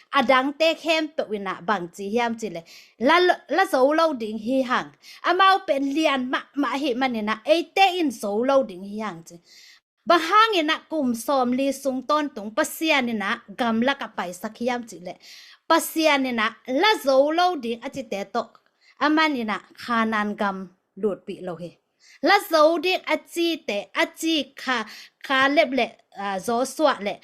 A dangte khempeuh in ah bang ci hiam cih leh, la, la zo lo ding hi hang. Amau pen lian mahmah ahih manin ah eite in zo lo ding hi hang ci. Bang hangin ah kum sawmli sung tawntung Pasian in ah gamlak ah paisak hiam cih leh, Pasian in ah la zo lo ding a cite tawh aman in ah Khanaan gam lutpih lo hi. La zo ding a cite, a ci kha, Caleb le, ah, Joshua le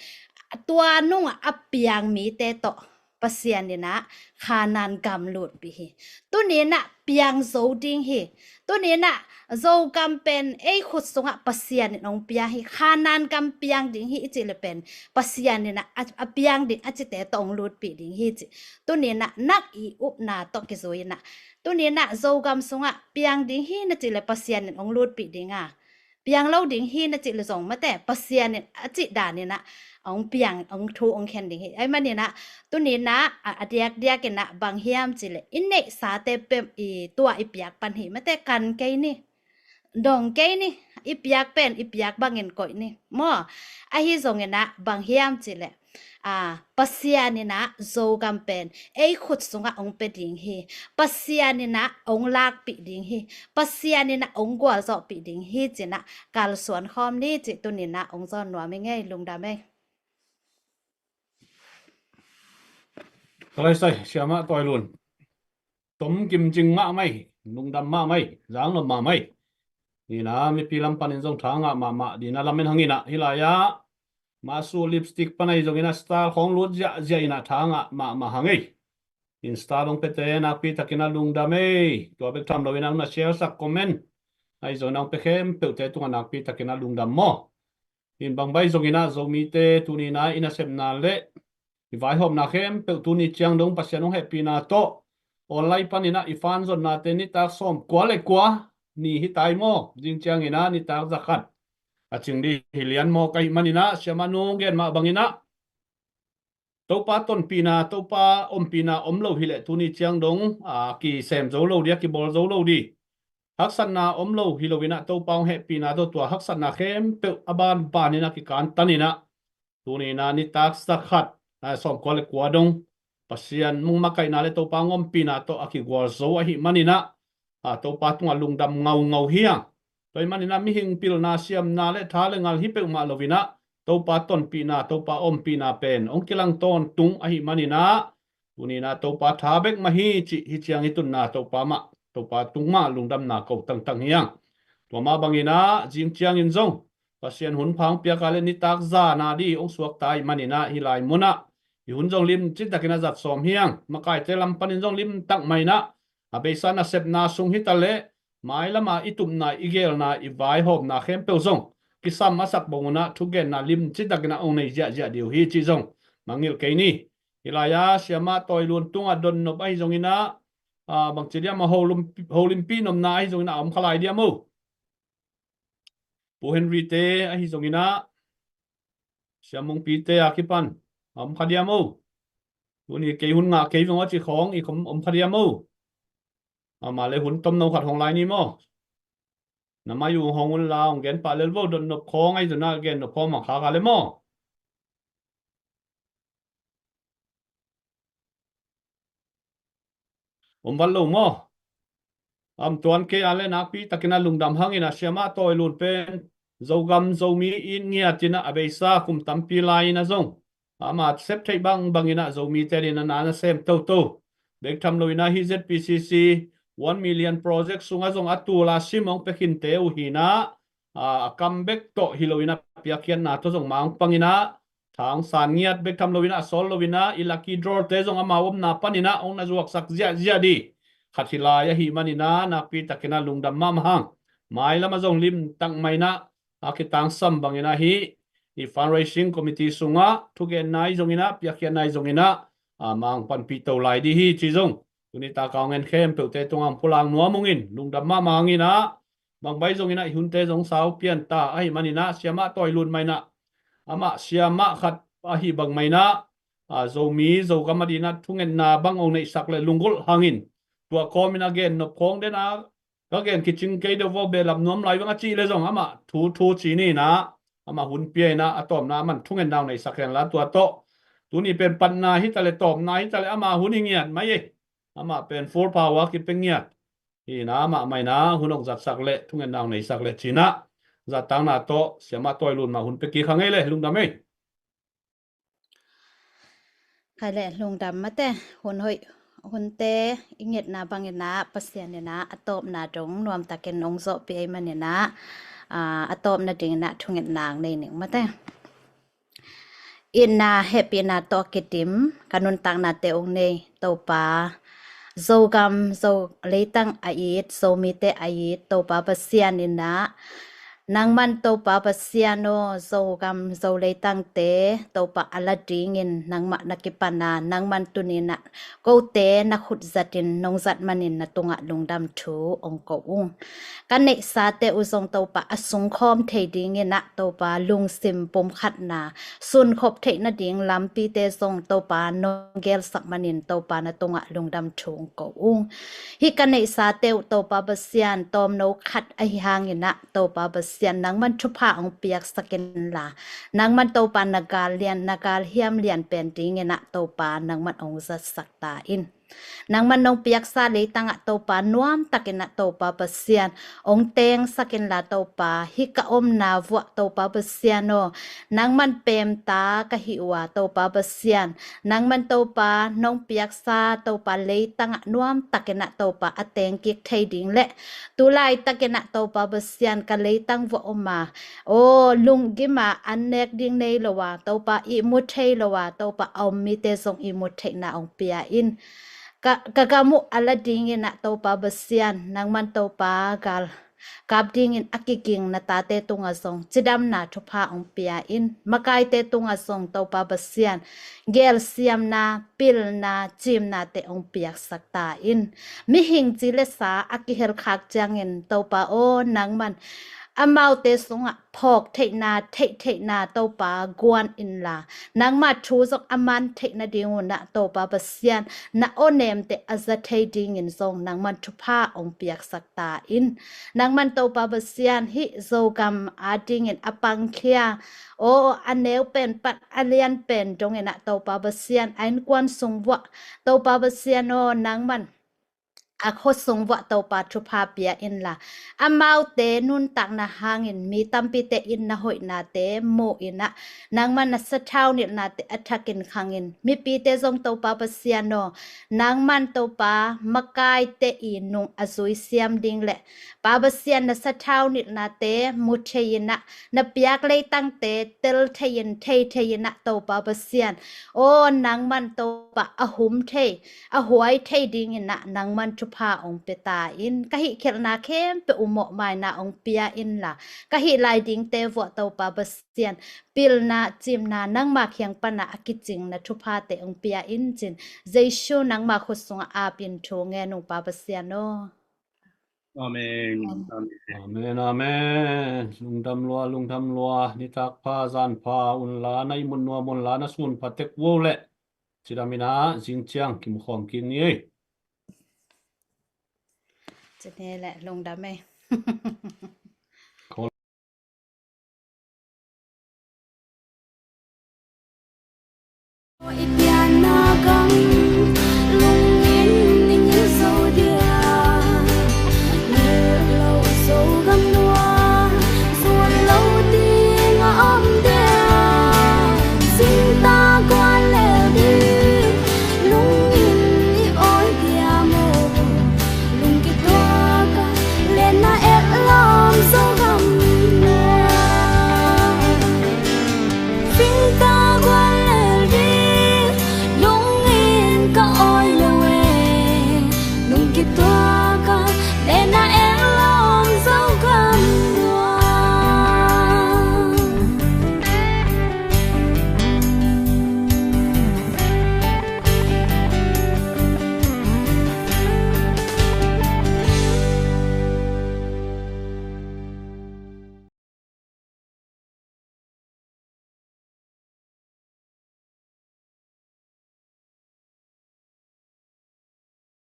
tua nungah a piang mite tawh Pasian in ah Khanaan gam lutpih hi. Tuni in ah piang zo ding hi. Tuni in ah Zogam pen ei khut sungah Pasian in hong pia hi. Khanaan gam piang ding hi i cih leh pen Pasian in ah a, a piang ding a cite tawh hong lutpih ding hi ci. Tuni in ah nang i upna tawh kizui in ah, tuni in ah Zogam sungah piang ding hi na cih leh Pasian in hong lutpih ding a, piang lo ding hi na cih leh zong, mate, Pasian in a cih dan in ah hong piang, hong thu hong khen ding hi. Ahih manin ah tuni in ah a, a diakdiak in ah bang hiam cih leh, i neihsate pen i tua i piak pan hi, mate, kan kei ni, dong kei ni, i piak pen i piak bangin koih ni maw. Ahi zongin ah bang hiam cih leh, ah, Pasian in ah Zogam pen ei khut sungah hong pia ding hi. Pasian in ah hong lakpih ding hi. Pasian in ah hong gualzawhpih ding hi ci-in ah kalsuan khawm ni cih tuni in ah hong zawn nuam ing ei. Lungdam ei. Ka laisai, Siamah Tawi Lun. Tom kim cing mahmah ei, lungdam mahmah ei, zang lom mahmah ei. Ni in ah mipi lam panin zong tha ngah mahmah ding in ah lamen hang in ah, hih lai-ah masu lipstick pan ahi zongin ah star khawng lut ziahziah in ah tha ngah mahmah hang ei. Insta dong pete nakpi takin ah lungdam ei. Tua bek tham loin ah na share sak, comment ahi zongin ah hong pia khempeuhte tungah nakpi takin ah lungdam maw. In bang baih zongin ah Zomite tuni in ah i nasepna le i vaihawmna khempeuh tuni ciang dong Pasian hong hehpihna tawh online panin ah i fan zonnate nitak sawmkua le kua ni hi tai maw. Zing ciangin ah nitak zakhat a cing ding hi lian mawk ahih manin ah, Siamah nu gen mah bangin ah Topa tonpihna, Topa ompihna om lo hi leh tuni ciang dong, a, kisem zo lo ding, a kibawl zo lo ding. Haksatna om lo hi loin ah Topa hong hehpihna tawh tua haksatna khempeuh a banbanin ah kikantanin ah, tuni in ah nitak zakhat, a, sawmkua le kua dong Pasian hong makaihna le Topa hong ompihna tawh a kigual zo ahih manin ah, a, Topa tungah lungdam ngaungau hi hang. Tua ahih manin ah mihing pilna siamna le tha le ngal hi peuhmah loin ah Topa tonpihna, Topa ompihna pen hong kilang tawntung ahih manin ah tuni in ah Topa tha bek mah hi cih hi ciang i tunna Topa mah, Topa tung mah lungdamna ko tangtang hi hang. Tua mah bangin ah zing ciangin zong Pasian hun pha hong piak a le nitak zan a di hong suakta ahih manin ah hih lai mun ah i hun zong limci takin a zat sawm hi hang. Makaite lam panin zong limtak mah in ah a beisa nasepna sung hi ta leh mailam a i tupna, i gelna, i vaihawmna khempeuh zong kisam a sak bang un ah thugenna limci takin ah hong nei ziahziah ding uh hi cih zong mangngilh kei ni. Hih lai-ah Siamah Tawi Lun tungah dotnop ahi zongin ah, ah, bangci diam a holim-, holimpih nopna ahi zongin ah a om kha lai diam o. Pu Henry te ahi zongin ah, Sia Mungpi te a kipan a om kha diam o. Tuni kei hun ngah kei veng aw ci khawng i khom om kha diam o. Amah le hun tomno khat hong lai ni maw? Na mai uh hong un la hong gen pah lel vo, dotnop khawng ahi zongin ah gennop khawng mah kha kha le maw? Om vat lo maw? Om tuan kei a le nakpi takin ah lungdam hangin ah Siamah Tawi Lun pen Zogam Zomi it ngiat in ah a beisa kum tampi lai in ah zong ama sep theih bangbang in ah Zomite adingin ah na sem toto. Bek tham loin ah hih Z P C C one million project sungah zong a tul a sim hong pia khinte uh hi in ah, a, a kam bek tawh hi loin ah piakkhiatna tawh zong mah hong pang in ah tha hong san ngiat, bek tham loin ah a sawl loin ah i lucky draw te zong amau omna panin ah hong na zuaksak ziahziah di khat hi lai ahih manin ah nakpi takin ah lungdam mahmah hang. Mailam ah zong limtak mah in ah a kitangsam bangin ah hih i fundraising committee sungah thugenna ahi zongin ah, piakkhiatna ahi zongin ah, a, mah hong panpih to lai di hi ci zong tuni tak a hong en khempeuhte tungah hong pulak nuam ung in, lungdam mahmah hang in ah, bang bang ahi zongin ah i hunte zong sau pian ta ahih manin ah Siamah Tawi Lun mah in ah, amah siamah khat ahih bang mah in ah, a, Zomi Zogam adingin ah thungetna bang hong neihsak leh lunggulh hangin, tua kawmin a gennop khawng den a ka gen kicing kei deuh vaw, behlap nuam lai veng a cih leh zong amah thu thu ci ni in ah, amah hun pia in ah a tawpna aman thungetna hong neihsak hen la, tua tawh tuni pen patna hi ta leh tawpna hi ta leh ama hun hi ngiat mai e. Amah pen full power kipia ngiat hi in ah, amah mah in ah hun hong zatsak leh thungetna hong neihsak leh ci in ah, zattakna tawh Siamah Tawi Lun mah hun pia kik hang ei le, lungdam ei. Kha le, lungdam mate, hun hoih, hunte i ngetna bangin ah Pasian in ah a tawpna dong nuamtakin hong zawhpih ahih manin ah, a, a tawpna dingin ah thungetna hong nei ning mate. Itna hehpihna tawh kidim ka nuntaknate hong nei Topa, Zogam, Zo leitang a it, Zomite a it Topa Pasian in ah, nangman Topa Pasian aw, Zogam, Zo leitangte Topa a la dingin nangmah na kipan a, nangman tuni in ah kote na khut zatin nong zat manin na tungah lungdam thu hong ko ung. Ka neihsate uh zong Topa a sungkhawm thei dingin ah Topa lungsim pumkhatna, sunkhop theih nading lampite zong Topa nong gelsak manin Topa na tungah lungdam thu hong ko ung. Hih ka neihsate uh Topa Pasian, tawmno khat ahi hangin ah Topa Pasian, nangman thupha hong piaksak inla, nangman Topa na gal lian, na gal hiam lian pen dingin ah Topa nangman hong zatsak ta in. Nangman nong piaksa leitangah Topa nuamtakin ah Topa Pasian hong tengsak inla Topa, hih ka omna vuah Topa Pasian aw, nangman pemta ka hi uh a Topa Pasian, nangman Topa nong piaksa Topa leitangah nuamtakin ah Topa a tengkik thei ding le tu laitakin ah Topa Pasian ka leitang vuah om a, aw, lunggim a an nek ding nei lo a Topa ihmu thei lo a Topa a om mite zong ihmu theihna hong pia in. Ka, ka gam uh a la dingin ah Topa Pasian, nangman Topa gal kap dingin a kiging na tate tungah zong cidamna thupha hong pia in. Makaite tungah zong Topa Pasian, gelsiamna, pilna, cimnate hong piaksak ta in. Mihing ci le sa a kihelkhak ciangin Topa aw, nangman amaute sungah phawk theihna, theih theihna Topa guan inla, nangma thu zong a man theih nading un ah Topa Pasian, na awnemte a za thei dingin zong nangman thupha hong piaksak ta in. Nangman Topa Pasian, hih Zogam adingin a pangkhia, aw, a neu pen pat a lian pen dongin ah Topa Pasian, a innkuan sung vuah Topa Pasian aw, nangman a khuasung vuah Topa thupha pia inla, amaute nuntakna hangin mi tampite in na hoihnate mu inah, nangman na sathau nilhnate a thakin khangin, mipite zong Topa Pasian aw, nangman Topa makaite i nung a zui siam ding le Pa Pasian na sathau nilhnate mu thei inah, na piak leitangte tel thei in, thei thei inah Topa Pasian aw, nangman Topa a hum thei, a huai thei ding inah nangman thupha ong pia ta in, ka hih khialhna khempeuh uh mawhmaina ong pia inla, ka hih lai dingte vuah Topa Pasian, pilna, cimna nangma kiang pana a kicingna thuphate ong pia in cin, Jesu nangma khut sungah apin thu ngen ung Pa Pasian aw. Amen. Amen. Amen, amen. Lungdam lua, lungdam lua. Nitak pha, zan pha unla, na ihmut nuam unla, na sun pha tek vo le. Cidam inah, zing ciang kimu khawm kik ni ei. Cine le, lungdam ei. I pianna